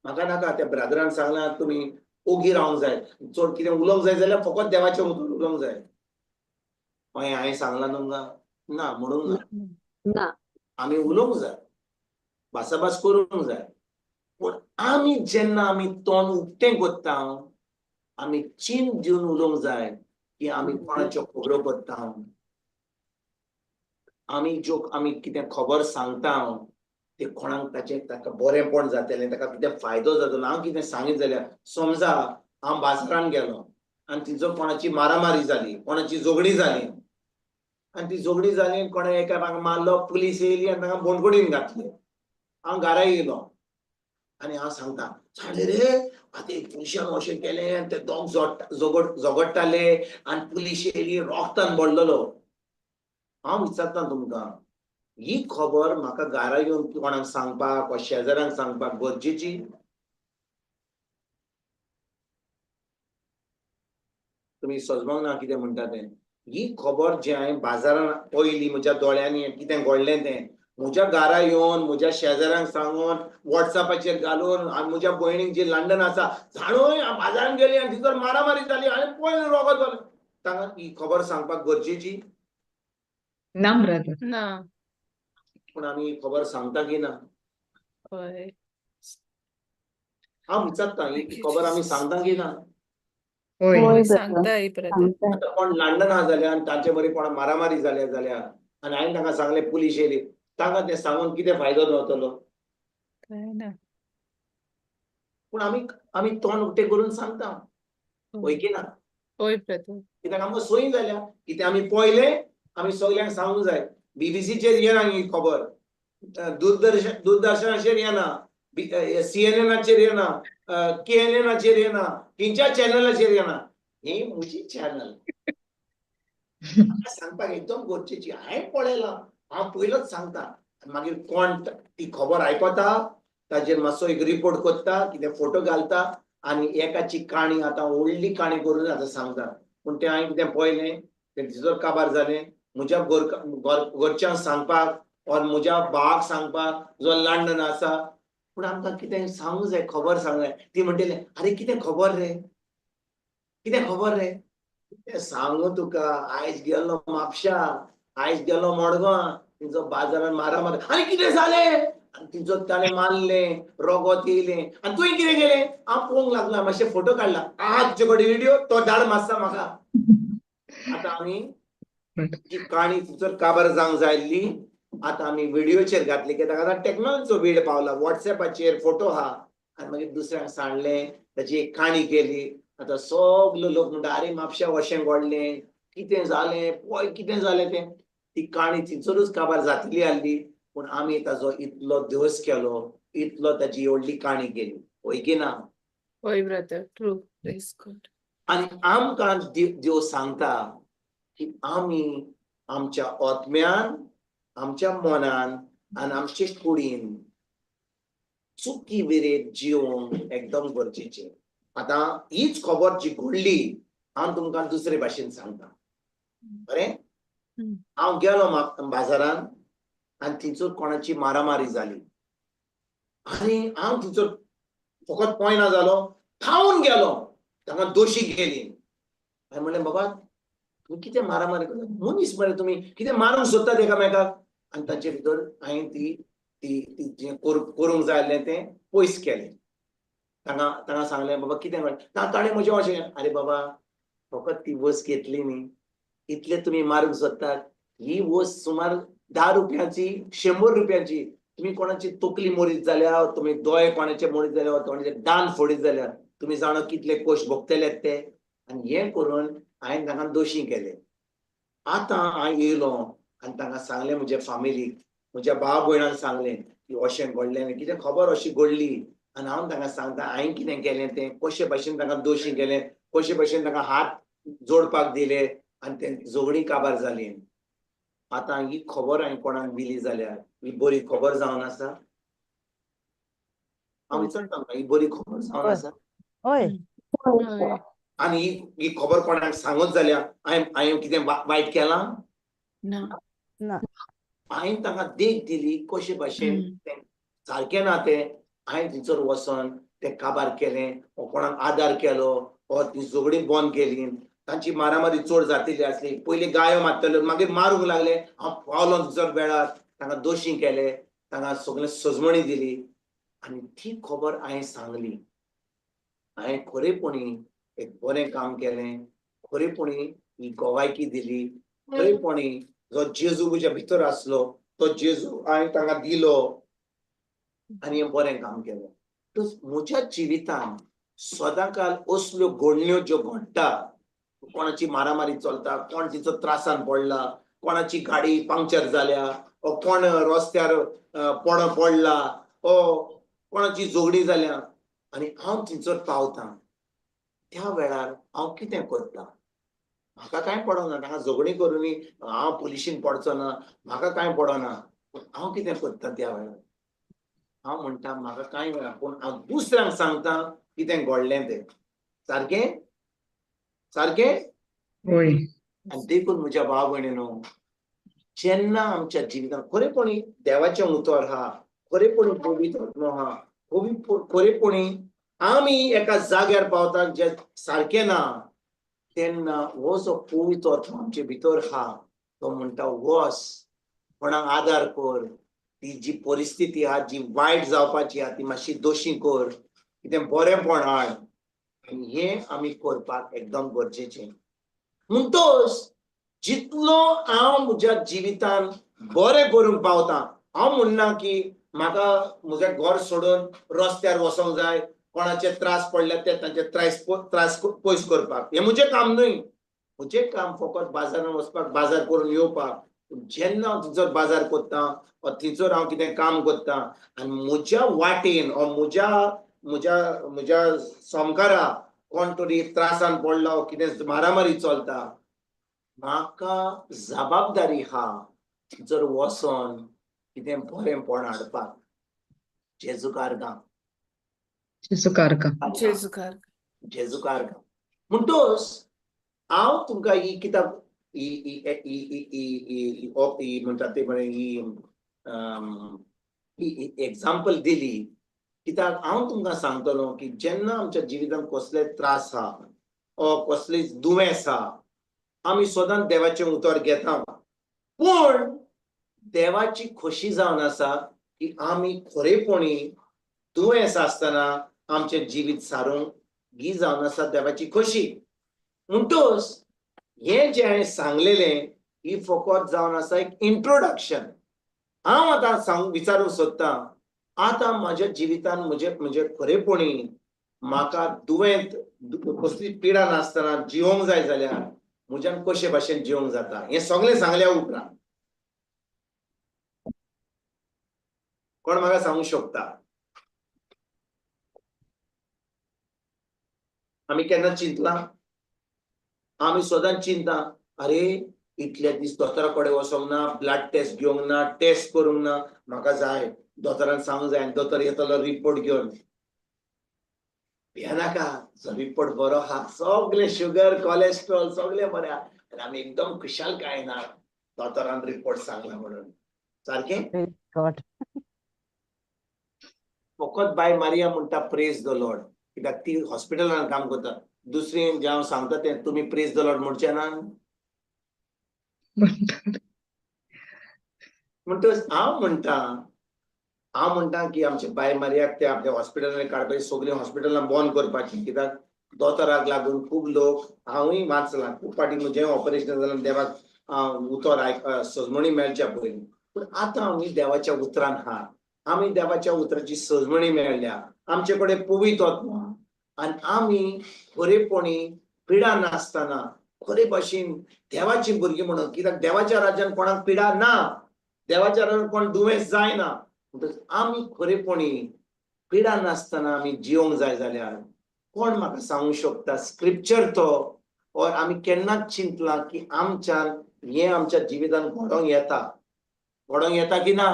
म्हाका नाका. त्या ब्रादरान सांगलां तुमी ओगी रावंक जाय, चड कितें उलोवंक जाय जाल्यार फकत देवाचें उतर उलोवंक जाय. मागीर हांवें सांगलां तुमकां ना म्हणूंक ना, ना आमी उलोवंक जाय, भासाभास करूंक जाय. पूण आमी जेन्ना आमी तोंड उक्तें करता, आमी चिंत दिवन उलोवंक जाय की आमी कोणाच्यो खबरो करता, आमी ज्यो आमी कितें खबर सांगता ते कोणाक ताचें ताका बरेंपण जातलें, ताका कितें फायदो जातलो. हांव कितें सांगीत जाल्यार समजा हांव बाजारान गेलो आनी तिजो कोणाची मारामारी जाली, कोणाची झगडी जाली, आनी ती झगडी जाली, कोणें एका म्हाका मारलो, पुलीस येयली आनी ताका बोंडगोडीन घातले. हांव घरा येयलो आनी हांव सांगता, जालें रे आतां पुलिशान अशें केलें आनी ते दोग झगडटाले आनी पुलीस येयली, रोगतान पडलेलो. हांव विचारता तुमकां, ही खबर म्हाका घरा येवन कोणाक सांगपाक वा शेजाऱ्यांक सांगपाक गरजेची? तुमी सजमोंक ना कितें म्हणटा तें. ही खबर जी हांवें बाजारान पळयली म्हज्या दोळ्यांनी कितें घडलें तें म्हज्या घरा येवन म्हज्या शेजाऱ्यांक सांगून वॉट्सॅपाचेर घालून आनी म्हज्या भयणीक जी लंडन आसा जाणूय हांव बाजारान गेली आनी थंयसर मारामारी जाली आनी पळय रोगत जालें, तांकां ही खबर सांगपाक गरजेची ना ब्रदर, ना. पूण आमी ही खबर सांगता की ना? हय. हांव विचारता, ही खबर आमी सांगता की ना? होय सांगता ब्रदर. आतां कोण लंडन आहा जाल्यार आनी तांचे बरी कोणा मारामारी जाल्या जाल्यार आनी हांवें तांकां सांगलें पुलीस येयली, तांकां तें सांगून कितें फायदो जातलो? काय ना. पूण आमी आमी तोंड उक्तें करून सांगता, हय की ना? हय ब्रदर. कित्याक आमकां सोय जाल्या, कितें आमी पळयलें आमी सगल्यांक सांगूंक जाय. बीबीसीचेर येना ही खबर, दूरदर्शनाचेर येना, सीएनएनाचेर येना, केएनएनाचेर येना, खंयच्या चॅनलाचेर येना. ही म्हजी चॅनल सांगपाक एकदम गरजेची. हांवें पळयलां, हांव पयलोच सांगता. मागीर कोण ती खबर आयकता ताजेर मातसो एक रिपोर्ट करता, कितें फोटो घालता आनी एकाची काणी आतां व्हडली काणी करून आतां सांगता. पूण तें हांवें कितें पळयलें तें तिजो काबार जालें. म्हज्या घरच्यांक सांगपाक ऑर म्हज्या भावाक सांगपाक जो लंडन आसा, पूण आमकां कितें सांगूंक जाय, खबर सांगूंक जाय. ती म्हणटली, आरे कितें खबर रे, कितें खबर रे, कितें सांगू तुका, आयज गेलो म्हापशा, आयज गेलो मडगांव, तेंचो बाजारान मारामारी आनी कितें जालें, आनी तिजो ताणें मारलें, रोगोत येयलें आनी तुवें कितें केलें? हांव पळोवंक लागला, मातशें फोटो काडला, आहा तुजे कडेन व्हिडियो, तो धाड मातसा म्हाका. आतां आमी जी काणी थंयसर काबार जावंक जाय आसली आतां आमी व्हिडियोचेर घातली, कित्याक आतां टॅक्नोलॉजीचो वेळ पावला, वॉट्सॅपाचेर फोटो आहा. आनी मागीर दुसऱ्यांक सांडलें, ताची एक काणी केली. आतां सगलो लोक म्हणटा, आरे म्हापश्या अशें घडलें, कितें जालें पळय, कितें जालें तें. ती काणी थंयसरूच काबार जातली आसली, पूण आमी ताजो इतलो दोस केलो, इतलो ताजी व्हडली काणी केली. हय की ना? हय ब्रदर, ट्रू, प्रेज गॉड. आनी आमकां देव सांगता की आमी आमच्या आत्म्यान, आमच्या मनान आनी आमचे कुडीन चुकी विरेत जिवंक एकदम गरजेचें. आतां हीच खबर जी घडली हांव तुमकां दुसरे भाशेन सांगता, बरें? हांव गेलो बाजारान आनी थंयसर कोणाची मारामारी जाली आनी हांव थंयसर फकत पळयना जालो, धांवन गेलो, तांकां दोशी केली. हांवें म्हणलें, बाबा तुमी कितें मारामारी करता, मनीस मरे तुमी, कितें मारूंक सोदतात एकामेकाक? आनी तांचे भितर हांवें ती ती ती जें करूंक जाय आसलें तें पयस केलें. तांकां सांगलें, बाबा कितें म्हणलें ताणें म्हजें अशें. आरे बाबा, फकत ती वस्त घेतली न्ही, इतले तुमी मारूंक सोदतात. ही वस्त सुमार 10 रुपयांची, 100 रुपयांची, तुमी कोणाची तकली मोडीत जाल्यार, तुमी दोळे कोणाचे मोडीत जाल्यार, कोणाचे दांत फोडीत जाल्यार तुमी जाणा कितले कश्ट भोगतले ते. आनी हें करून हांवें तांकां दोशी केले. आतां हांव येयलो आनी तांकां सांगलें, म्हज्या फामिलीक, म्हज्या भाव भयणांक सांगलें की अशें घडलें आनी कितें खबर अशी घडली. आनी हांव तांकां सांगता हांवें कितें केलें तें, कशे भाशेन तांकां दोशी केलें, कशे भाशेन तांकां हात जोडपाक दिले आनी तें झगडीं काबार जालीं. आतां ही खबर हांवें कोणाक दिली जाल्यार ही बरी खबर जावन आसा? हांव विचारता तांकां, ही बरी खबर जावन आसा? हय. आनी ही खबर कोणाक सांगत जाल्यार हांवें कितें वायट केलां? ना. हांवें तांकां देख दिली कशे भाशेन तें सारकें ना तें. हांवें थंयसर वचोन तें काबार केलें, कोणाक आदार केलो, ती झगडीं बंद केली. तांची मारामारी चड जातिल्ली आसली, पयलीं गायो मारताल्यो, मागीर मारूंक लागले. हांव पावलो थंयसर वेळार, तांकां दोशी केले, तांकां सगळें सजमणी दिली आनी ती खबर हांवें सांगली. हांवें खरेपणी एक बरें काम केलें, खरेपणी ही गोवायकी दिली, खरेपणी जो जेजू म्हज्या भितर आसलो तो जेजू हांवें तांकां दिलो आनी हें बरें काम केलें. तर म्हज्या जिवितान सदांकाल असल्यो घडण्यो ज्यो घडटा, कोणाची मारामारी चलता, कोण तिचो त्रासान पडला, कोणाची गाडी पंक्चर जाल्या, ओ कोण रस्त्यार पडला, ओ कोणाची झगडी जाल्या आनी हांव थंयसर पावता, त्या वेळार हांव कितें करता? म्हाका कांय पडना, तांकां झगडी करूनी हांव पुलिशीन पडचो ना, म्हाका कांय पडना. पूण हांव कितें करता त्या वेळार? हांव म्हणटा म्हाका कांय वेळा, पूण हांव दुसऱ्यांक सांगता कितें घडलें तें. सारकें? सारकें? आनी देखून म्हज्या भाव भयणीनो, जेन्ना आमच्या जिवितांत खरेपणी देवाचें उतर आहा, खरेपणी पवित्र आत्मो आहा, खरेपणी आमी एका जाग्यार पावता जे सारकें ना, तेन्ना हो जो पवित्र आत्मो आमचे भितर आहा तो म्हणटा वस, कोणाक आदार कर, ती जी परिस्थिती आहा जी वायट जावपाची आहा ती मातशी दोशी कर, कितें बरेंपण हाड. आनी हें आमी करपाक एकदम गरजेचें. म्हणटोच जितलो हांव म्हज्या जिवितान बरें करूंक पावता, हांव म्हणना की म्हाका म्हजें घर सोडून रस्त्यार वचोंक जाय, कोणाचे त्रास पडल्यात ते तांचे त्रास पयस करपाक, हें म्हजें काम न्हय. म्हजें काम फकत बाजारान वचपाक, बाजार करून येवपाक. जेन्ना हांव थंयसर बाजार करता वा थंयसर हांव कितें काम करता आनी म्हज्या वाटेन वा म्हज्या म्हज्या म्हज्या समकारा कोण तरी त्रासान पडला वा कितें मारामारी चलता, म्हाका जबाबदारी आहा थंयसर वचोन कितें बरेंपण हाडपाक. जेजुकार जेजुकार जेजुकार जेजुकार. म्हणटोच हांव तुमकां ही किताब ही ही म्हणटा ते बरें ही एग्जाम्पल दिली कित्याक हांव तुमकां सांगतलो की जेन्ना आमच्या जिवितांत कसले त्रास आहा ओ कसलेच दुयेंस आहा, आमी सदांच देवाचें उतर घेता, पूण देवाची खोशी जावन आसा की आमी खरेपणी दुयेंस आसतना आमचें जिवीत सारूंक ही जावन आसा देवाची खोशी. म्हणटच हें जें हांवें सांगलेलें ही फकत जावन आसा एक इंट्रोडक्शन. हांव आतां सांगूंक विचारूंक सोदतां, आतां म्हज्या जिवितान म्हजे म्हणजे खरेपणी म्हाका दुयेंत कसली पिडा नासतना जिवोंक जाय जाल्यार म्हज्यान कशे भाशेन जिवोंक जाता हें सगळें सांगल्या उपरांत कोण म्हाका सांगूंक शकता? आमी केन्ना चिंतलां? आमी सदांच चिंता, अरे इतले दीस दोतोरा कडेन वचोंक ना, ब्लड टेस्ट घेवंक ना, टेस्ट करूंक ना, म्हाका जाय दोतोरान सांगूंक जाय, दोतोर येतलो रिपोर्ट घेवन. भियेनाका, जो रिपोर्ट बरो आहा, सगळे शुगर कोलेस्ट्रॉल सगळे बरें आहा आनी आमी एकदम खुशालकाय ना दोतोरान रिपोर्ट सांगला म्हणून. सारकें? फकत बाय मारिया म्हणटा प्रेज the Lord, कित्याक ती हॉस्पिटलान काम करता. दुसरी जें हांव सांगता तें तुमी प्रेज the Lord म्हणचे ना. म्हणटच हांव म्हणटा की आमचे बाय मारियाक ते आपल्या हॉस्पिटलान काडपाची, सगळीं हॉस्पिटलां बंद करपाची, कित्याक दोतोराक लागून खूब लोक, हांवूय वाचलां खूब फावटी म्हजें ऑपरेशन जालें देवाक उतर आयक सजमणी मेळच्या पयलीं. पूण आतां आमी देवाच्या उतरान आहा, आमी देवाच्या उतराची सजमणी मेळ्ळ्या, आमचे कडेन पवित्र आत्मा आनी आमी खरेपणी पिडा नासतना खरे भाशेन देवाची भुरगीं म्हणून, कित्याक देवाच्या राज्यान कोणाक पिडा ना, देवाच्या राज्यान कोण दुयेंस जायना. म्हणटकच आमी खरेपणी पिडा नासतना आमी जिवंक जाय जाल्यार कोण म्हाका सांगूंक शकता स्क्रिप्चर तो? और आमी केन्नाच चिंतलां की आमच्यान हें आमच्या जिवितान घडोवंक येता, घडोवंक येता की ना?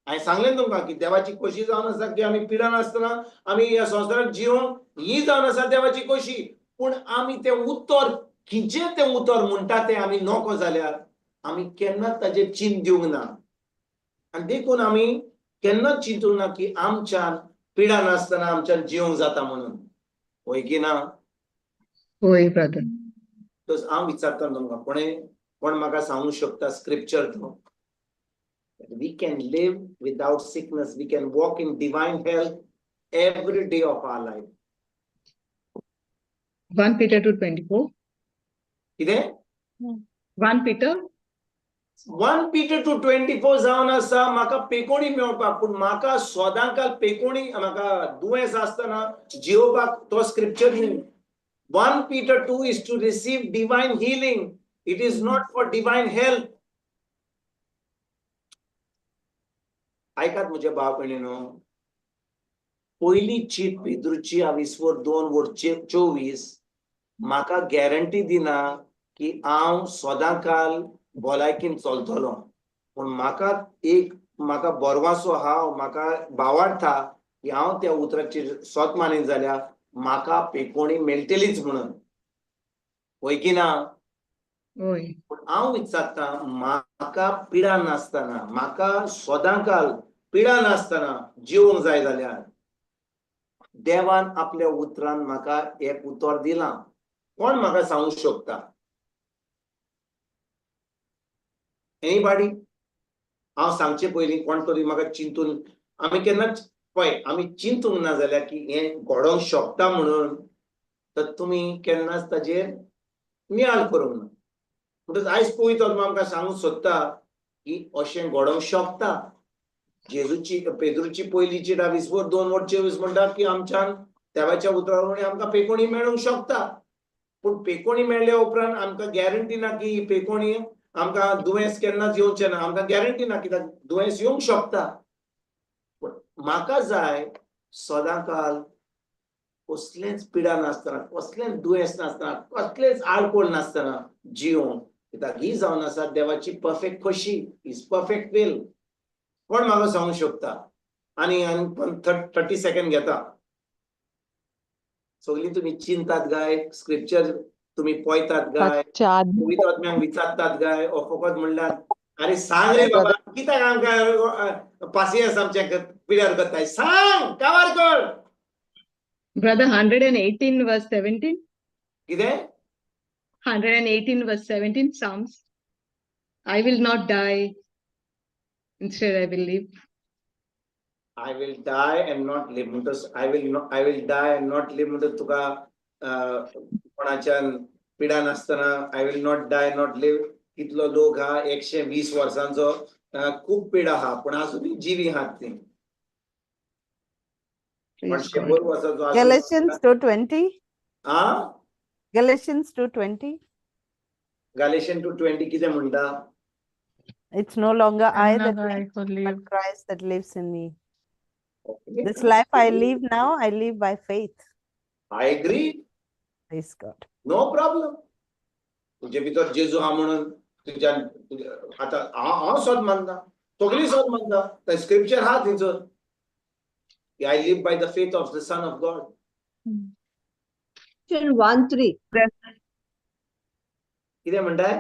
हांवें सांगलें तुमकां की देवाची खोशी जावन आसा की आमी पिडा नासतना आमी ह्या संवसारांत जिवंक, ही जावन आसा देवाची खोशी. पूण आमी तें उतर खंयचें तें उतर म्हणटा तें आमी नको जाल्यार आमी केन्नाच ताजेर चिंत दिवंक ना. आनी देखून आमी केन्नाच चिंतूंक ना की आमच्यान पिडा नासतना आमच्यान जिवंक जाता म्हणून. हय की ना? हय ब्रदर. तस हांव विचारता तुमकां, कोणें कोण म्हाका सांगूंक शकता स्क्रिप्चर तो? We can live without sickness. We can walk in divine health every day of our life. 1 Peter 2:24. कितें? 1 Peter. 1 Peter 2:24 जावन आसा म्हाका पेकोणी मेळपाक, पूण म्हाका सदांकाल पेकोणी म्हाका दुयेंस आसतना जिवपाक तो स्क्रिप्चर न्ही. 1 Peter 2 is to receive divine healing. It is not for divine health. आयकात म्हज्या भाव भयणीनो, पयली चीट पेद्रूची 20 2:24 म्हाका गॅरंटी दिना की हांव सदांकाल भलायकीन चलतलो, पूण म्हाका एक म्हाका बरवासो आहा, म्हाका भावार्थ की हांव त्या उतराचेर सोत मानीत जाल्यार म्हाका पेकोणी मेळटलीच म्हणून. हय की ना? हय. पूण हांव विचारता, म्हाका पिडा नासतना, म्हाका सदांकाल पिडा नासतना जिवंक जाय जाल्यार देवान आपल्या उतरान म्हाका एक उतर दिलां. कोण म्हाका सांगूंक शकता? एनीबॉडी? हांव सांगचे पयलीं कोण तरी म्हाका चिंतून, आमी केन्नाच पळय आमी चिंतूंक ना जाल्यार की हें घडोवंक शकता म्हणून, तर तुमी केन्नाच ताजेर नियाळ करूंक ना. म्हणटच आयज पवित्र आत्मा आमकां सांगूंक सोदता की अशें घडोवंक शकता. जेजूची पेद्रूची पयली चीट 20 2:24 म्हणटा की आमच्यान देवाच्या उतरा वरवीं आमकां पेकोणी मेळूंक शकता. पूण पेकोणी मेळ्ळ्या उपरांत आमकां गॅरंटी ना की ही पेकोणी आमकां दुयेंस केन्नाच येवचें ना, आमकां गॅरंटी ना कित्याक दुयेंस येवंक शकता. पूण म्हाका जाय सदांकाल कसलेंच पिडा नासतना, कसलेंच दुयेंस नासतना, कसलेंच आडकोळ नासतना जिवंक, कित्याक ही जावन आसा देवाची परफेक्ट खोशी, is perfect will. कोण म्हाका सांगूंक शकता? आनी 30 सेकंड घेता. सगळीं तुमी चिंतात गाय, स्क्रिप्चर तुमी पळयतात गाय, पवित्र आत्म्याक विचारतात गाय, ओ फकत म्हणल्यार अरे सांग रे बाबा, कित्याक आमकां पासियेंस आमच्या पिड्यार करताय, सांग काबार कर. Brother, 118 verse 17. कितें? 118 verse 17 Psalms. I will not die, instead I will live. I will die and not live म्हणटच I will I will die and not live म्हणटच तुका कोणाच्यान पिडा नासतना I will not die not live. कितलो लोक हा 120 वर्सांचो, खूब पिडा आहा पूण आजुनूय जिवी आहात ती. पण Praise God. 100 वर्सांचो आसून Galatians 2:20. आ Galatians 2:20. Galatian 2:20 कितें म्हणटा? It's no longer I that I live, who but live. Christ that lives in me. Okay. This life I live now, I live by faith. I agree. Praise God. No problem. तुजे भितर जेजू हा म्हणून तुज्यान आतां हांव हांव सत मानता, सगळीं सत मानता, थंय स्क्रिप्चर हा थंयसर. I live by the faith of the son of God. Ephesians 1:3. कितें म्हणटाय?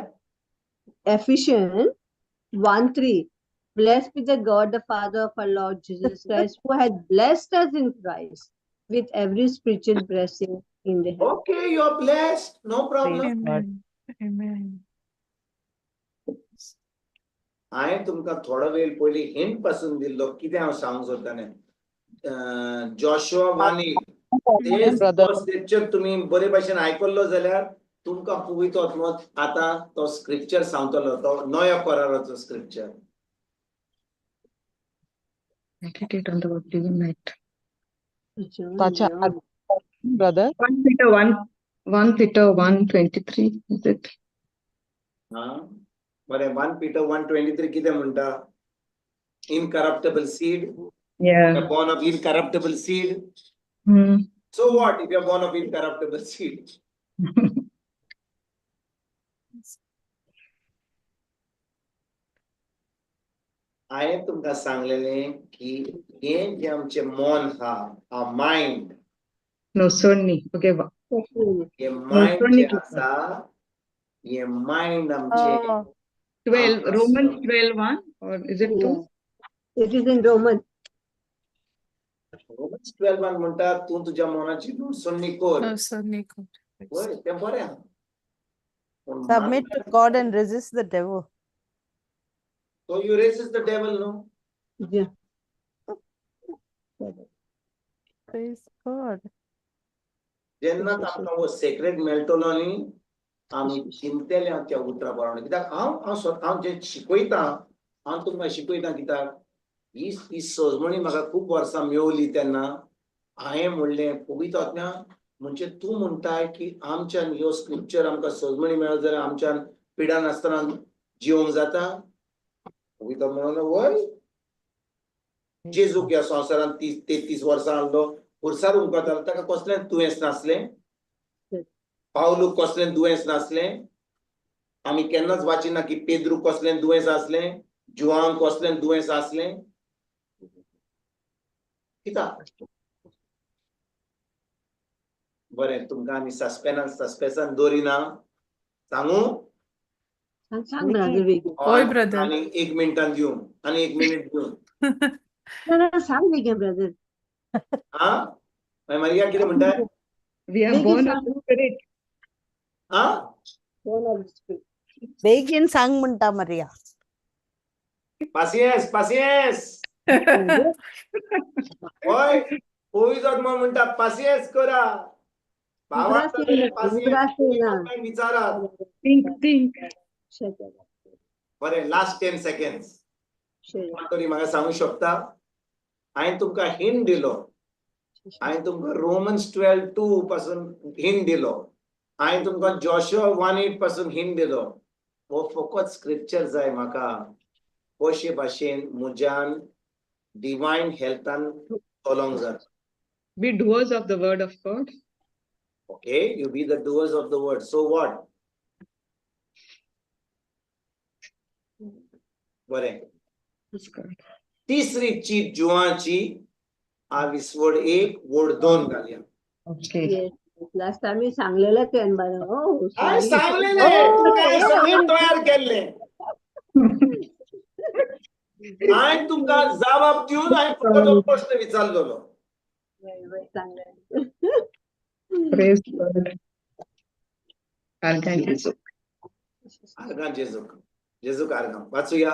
Ephesians 1:3. Blessed be the God, the Father of our Lord Jesus Christ, who hath blessed us in Christ with every spiritual blessing in the heaven. Okay, you are blessed, no problem. Praise God. Amen. Amen. हांवें तुमकां थोडो वेळ पयलीं हिंट पासून दिल्लो कितें हांव सांगूंक सोदतालें. जॉशुआ 1:8 ते Brother. Scripture तुमी बरे भाशेन आयकल्लो जाल्यार तुमकां पवित्र आत्मो आतां तो स्क्रिप्चर सांगतलो, तो नव्या कराराचो scripture. Meditate on the word day and night. John, ताच्या John. Brother. 1 Peter 1, 1 Peter 1:23, is it? हा बरें, 1 Peter 1:23 कितें म्हणटा? Incorruptible seed. Yeah. You're born of incorruptible seed. So what if you're born of incorruptible seed? हांवें तुमकां सांगलेलें की हें जें आमचें मन आहा, मायंड, No, Sony. Okay. हें मायंड सोडणी जें आसा, हें मायंड आमचें Oh, 12, आमकां Romans 12:1, or is it 2? Yeah. It is in Romans. Romans 12:1 म्हणटा तूं तुज्या मनाची सोडणी कर. No, sir, Nico. वय तें बरें आहा. पूण Submit to God and resist the devil. So you resist the devil, no? Yeah. Praise God. जेन्ना आमकां हो सेक्रेट मेळटलो न्ही, आमी चिंतले त्या उतरा प्रमाणे. कित्याक हांव हांव स्वता हांव जें शिकयतां, हांव तुमकां शिकयतां कित्याक ही ही सजमणी म्हाका खूब वर्सां मेवली तेन्ना हांवें म्हणलें, पवित्र आत्म्या म्हणजे तूं म्हणटाय की आमच्यान ह्यो स्क्रिप्चर आमकां सजमणी मेळत जाल्यार आमच्यान पिडा नासतना जिवंक जाता? पवित्र म्हणून वय जेजूक ह्या संवसारांत 30 33 वर्सां आहलो, पुरसार उमकतालो, ताका कसलें दुयेंस नासलें? पावलूक कसलें दुयेंस नासलें? आमी केन्नाच वाचिना की पेद्रूक कसलें दुयेंस आसलें, जुवांक कसलें दुयेंस आसलें. कित्याक? बरें, तुमकां आमी सस्पेन्सान दवरिना. सांगू? सांग सांग ब्रदर बेगीन. हय ब्रदर. आनी एक मिनटान दिवं, आनी एक मिनीट दिवं. ना ना, सांग बेगीन ब्रदर. आ मागीर मारिया कितें म्हणटाय? We are बेगीन born of सांग. the Spirit. Ah Born of the Spirit. बेगीन सांग म्हणटा मरिया. पासियेंस, पासियेंस. हय, पवित्र आत्मो म्हणटा पासियेंस करा. उगडास येयना, उगडास येयना. विचारात. Think, think. बरें, लास्ट 10 सेकंड्स. कोण तरी म्हाका सांगू शकता? हांवें तुमकां हिंट दिलो, हांवें तुमकां रोमन्स 12:2 पासून हिंट दिलो, हांवें तुमकां जॉशुआ 1:8 पासून हिंट दिलो. हो फकत स्क्रिप्चर जाय म्हाका कशे भाशेन म्हज्यान डिवायन हेल्थान चलोंक जाता. Be doers of the word of God. Okay, you be the doers of the word. So what? बरें, Praise God. तिसरी चीज जुवाची आवीस वड 1 वड 2 घालया. Okay. Yes. Last आमी सांगलेलं तुवें बरें. Oh, हांवें sorry. सांगलेलें तुका, हें सगळें तयार केल्लें हांवें तुमकां. जबाब दिवन हांवें फकत हो प्रश्न विचारलेलो. वय, वय, सांगलें. Praise God. आर्गां जेजू. आर्गां जेजूक, जेजूक आर्गां. वाचुया.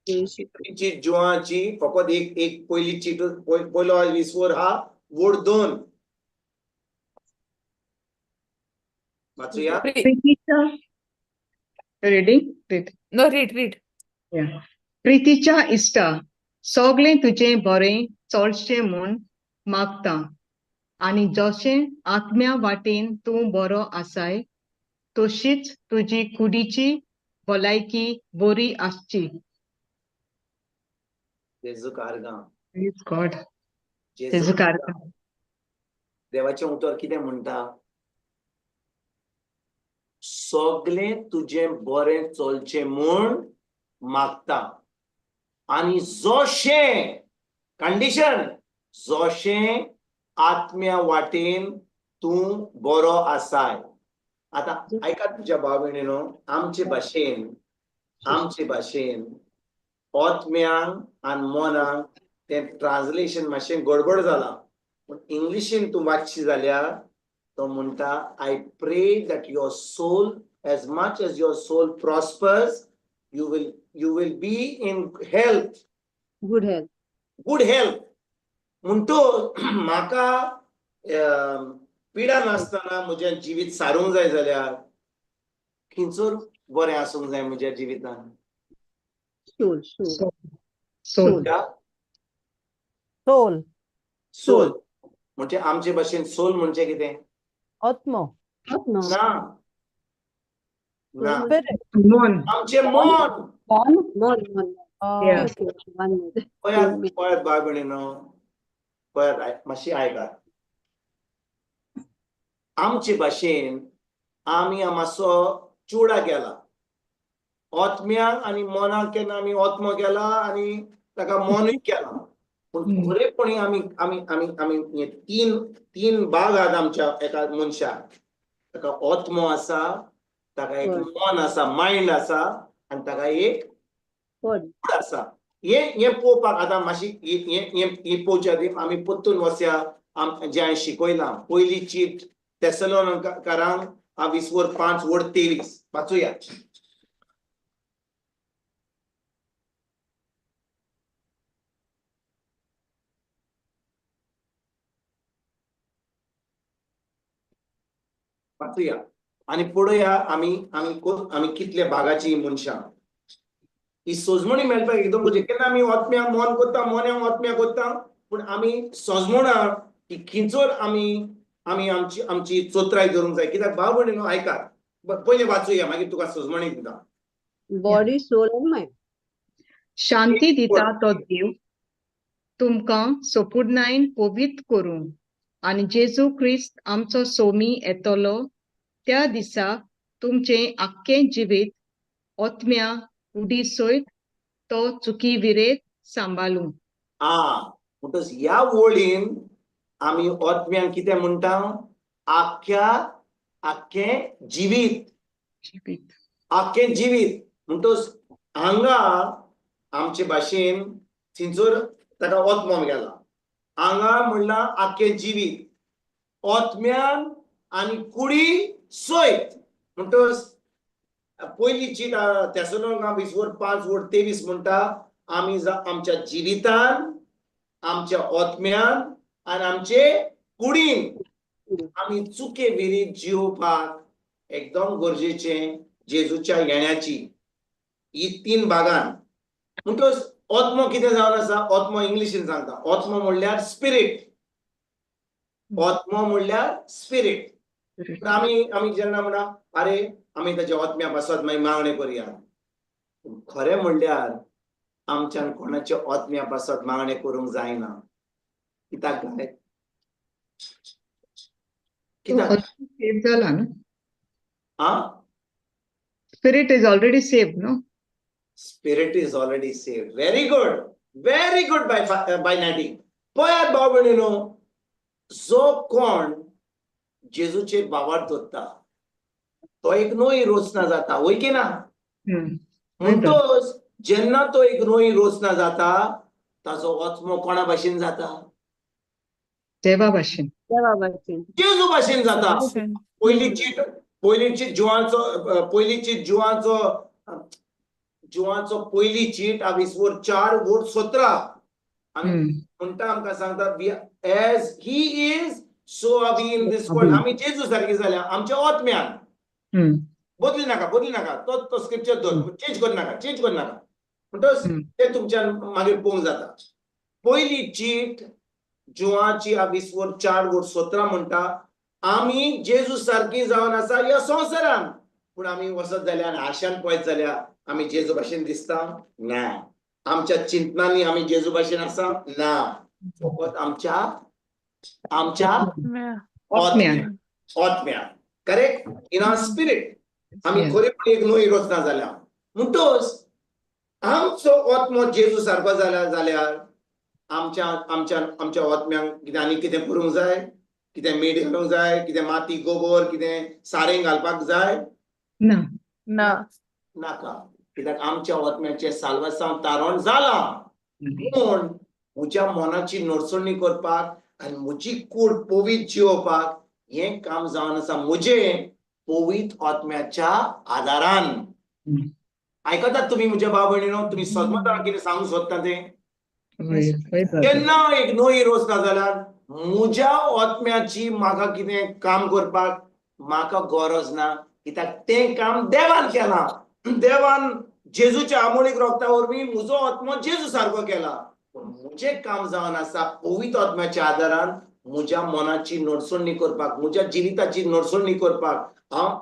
चीट जुवाची फकत एक एक पयली चीट पयलो 20 हा वोड 2 वाचूया. प्रितीच्या reading read. No, read read. प्रितीच्या इश्टा, सगळें तुजें बरें चलचें म्हूण मागता आनी जशें आत्म्या वाटेन तूं बरो आसाय तशीच तुजी कुडीची भलायकी बरी आसची. जेजूक आर्गां. Praise God. जेजूक जेजूक आर्गां. देवाचें उतर कितें म्हणटा? सगळें तुजें बरें चलचें म्हूण मागता आनी जशें कंडिशन जशें आत्म्या वाटेन तूं बरो आसाय. आतां आयकात तुज्या भाव भयणीनो, आमचे भाशेन आत्म्यांक आनी मनाक तें ट्रान्सलेशन मातशें गडबड जालां, पूण इंग्लिशीन तूं वाचशी जाल्यार तो म्हणटा, I pray that your soul, as much as your soul prospers, you will be in health, good health, good health. म्हणतो म्हाका पिडा नासतना म्हजें जिवीत सारूंक जाय जाल्यार खंयसर बरें आसूंक जाय म्हज्या जिवितान? सोल सोल सोल सोल सोल म्हणजे आमचे भाशेन सोल म्हणजे कितें? आत्मो. ना ना, मन. आमचें मन. मन मन Yeah. पळयात पळयात भाव भयणीनो, पळयात मातशी आयकात. आमचे भाशेन आमी मातसो चुडा गेला, आत्म्याक आनी मनाक केन्ना आमी आत्मो केला आनी ताका मनूय केला, पूण खरेपणी आमी आमी आमी आमी तीन भाग आहात आमच्या एका मनशाक. ताका आत्मो आसा, ताका एक मन आसा, मायंड आसा, आनी ताका एक कूड आसा. हें पळोवपाक आतां मातशी हें पळोवच्या आदी आमी परतून वचया जें हांवें शिकयलां. पयली चीट तेसलोनिकारांक 20 5 23 वाचुया. वाचुया आनी पळोवया आमी आमी आमी कितल्या भागाची मनशां. ही सोजमणी मेळपाक एकदम गरजेचें. केन्ना आमी आत्म्या मन करता, मन्याक आत्म्या करता, पूण आमी सोजमणा की खिंचोर आमी आमी आमची आमची चोत्राय धरूंक जाय. कित्याक भाव भयणीनो आयकात, पयलीं वाचुया मागीर तुका सोजमणी दिता. बॉडी, सोल आनी मायंड. शांती दिता तो देव तुमकां सोपुर्णायेन पवित्र करूं आनी जेजू क्रिस्त आमचो सोमी येतलो त्या दिसा तुमचें आख्खें जिवीत आत्म्या कुडी सयत तो चुकी विरेत सांबाळूं. आ म्हणटच ह्या वळीन आमी आत्म्यांक कितें म्हणटा? आख्या आख्खें जिवीत, आख्खें जिवीत. म्हणटच हांगा आमचे भाशेन थंयसर ताका आत्मो गेला, हांगा म्हणलां आख्खें जिवीत आत्म्यान आनी कुडी सयत. म्हणटच पयली चीट तेसलोनिका 20 5 23 म्हणटा, आमी आमच्या जिवितान, आमच्या आत्म्यान आनी आमचे कुडीन आमी चुके विरीत जिवपाक एकदम गरजेचें जेजूच्या येण्याची ही तीन भागान. म्हणटच आत्मो कितें जावन आसा? आत्मो इंग्लिशीन सांगता, आत्मो म्हणल्यार स्पिरीट. आत्मो म्हणल्यार स्पिरीट. आमी आमी जेन्ना म्हणा अरे आमी ताच्या आत्म्या पासत मागीर मागणें करुया, खरें म्हणल्यार आमच्यान कोणाच्या आत्म्या पासत मागणें करूंक जायना. कित्याक काय? कित्याक? सेव्ह जाला न्हू? आ, spirit is already saved no? Spirit is already saved. Very good, very good by नाटी. पळयात भाव भयणीनो, जो कोण जेजूचेर भावार्थ दवरता तो एक नवी रचना जाता, वय की ना? म्हणटच जेन्ना तो एक नवी रचना जाता ताजो आत्मो कोणा भाशेन जाता? देवा भाशेन, देवा भाशेन, जेजू भाशेन जाता. पयली चीट जुवांचो, पयली चीट जुवांचो जिवाचो पयली चीट आवीसवर 4:17 आमी म्हणटा, आमकां सांगता, as he is so are we in this world. आमी जेजू सारकी जाल्या आमच्या आत्म्यान. बदली नाका, बदली नाका, तो तो स्क्रिप्चर धर, चेंज कर नाका, चेंज कर नाका. म्हणटच ते तुमच्यान मागीर पळोवंक जाता. पयली चीट जुवाची आवीसवर 4:17 म्हणटा, आमी जेजू सारकी जावन आसा ह्या संवसारान, पूण आमी वचत जाल्यार आशान पळयत जाल्यार आमी जेजू भाशेन दिसता ना. आमच्या चिंतनांनी आमी जेजू भाशेन आसा ना, फकत आमच्या आमच्या आत्म्यान. आत्म्यान, करेक्ट, इन our spirit. आमी खरेपणी एक नवी रचना जाल्या. म्हणटच आमचो आत्मो जेजू सारको जाला जाल्यार आमच्या आमच्या आमच्या आत्म्यांक कितें आनी कितें करूंक जाय? कितें मीठ घालूंक जाय? कितें माती, गोबर, कितें सारें घालपाक जाय? ना. ना. नाका, कित्याक आमच्या आत्म्याचें साल्वासांव तारण जालां. पूण म्हज्या मनाची नडसणी करपाक आनी म्हजी कूड पवित्र जियोवपाक हें काम जावन आसा म्हजें पवित्र आत्म्याच्या आदारान. आयकतात तुमी म्हज्या भाव भयणीनो? तुमी सजमता कितें सांगूंक सोदता तें? हय हय ब्रदर. केन्ना एक नवी रचना जाल्यार म्हज्या आत्म्याची म्हाका कितें काम करपाक म्हाका गरज ना, कित्याक तें काम देवान केलां. देवान जेजूच्या आमोळीक रोगता वरवीं म्हजो आत्मो जेजू सारको केला. पूण म्हजें काम जावन आसा पवित्र आत्म्याच्या आदारान म्हज्या मनाची नडसणी करपाक, म्हज्या जिविताची नडसणी करपाक. हांव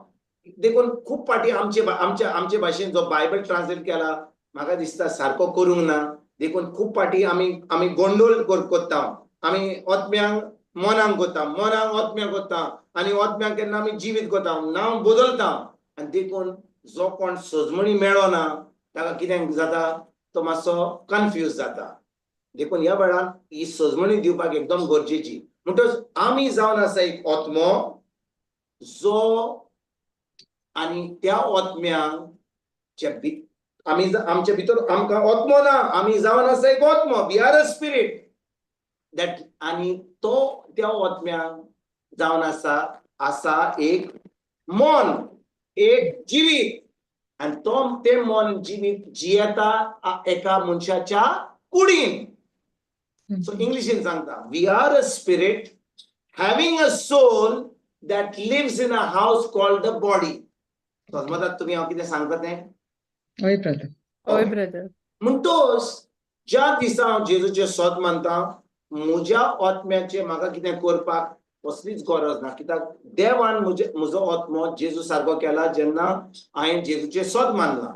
देखून खूब फावटी आमचे आमच्या आमचे भाशेन जो बायबल ट्रान्सलेट केला, म्हाका दिसता सारको करूंक ना. देखून खूब फावटी आमी आमी गोंदोळ करता. आमी आत्म्यांक मनांक करता, मनांक आत्म्याक करता आनी आत्म्याक केन्ना आमी जिवीत करता, नांव बदलता. आनी देखून जो कोण सजमणी मेळना ताका कितें जाता, तो मातसो कन्फ्यूज जाता. देखून ह्या वेळार ही सजमणी दिवपाक एकदम गरजेची. म्हणटच आमी जावन आसा एक आत्मो जो आनी त्या आत्म्यांक आमी आमच्या भितर आमकां आत्मो ना, आमी जावन आसा एक आत्मो. We are a spirit that आनी तो त्या आत्म्यांक जावन आसा आसा एक मन, एक जिवीत. आनी तो तें मन जिवीत जियेता एका मनशाच्या कुडीन. सो इंग्लिशीन सांगता, we are a spirit having a soul that lives in a house called the body. समजतात तुमी हांव कितें सांगता तें? हय ब्रदर. हय ब्रदर. म्हणटोच ज्या दिसा हांव जेजूचें सोद मानता, म्हज्या आत्म्याचें म्हाका कितें करपाक कसलीच गरज ना, कित्याक देवान म्हजे म्हजो आत्मो जेजू सारको केला जेन्ना हांवें जेजूचें सोद मानलां.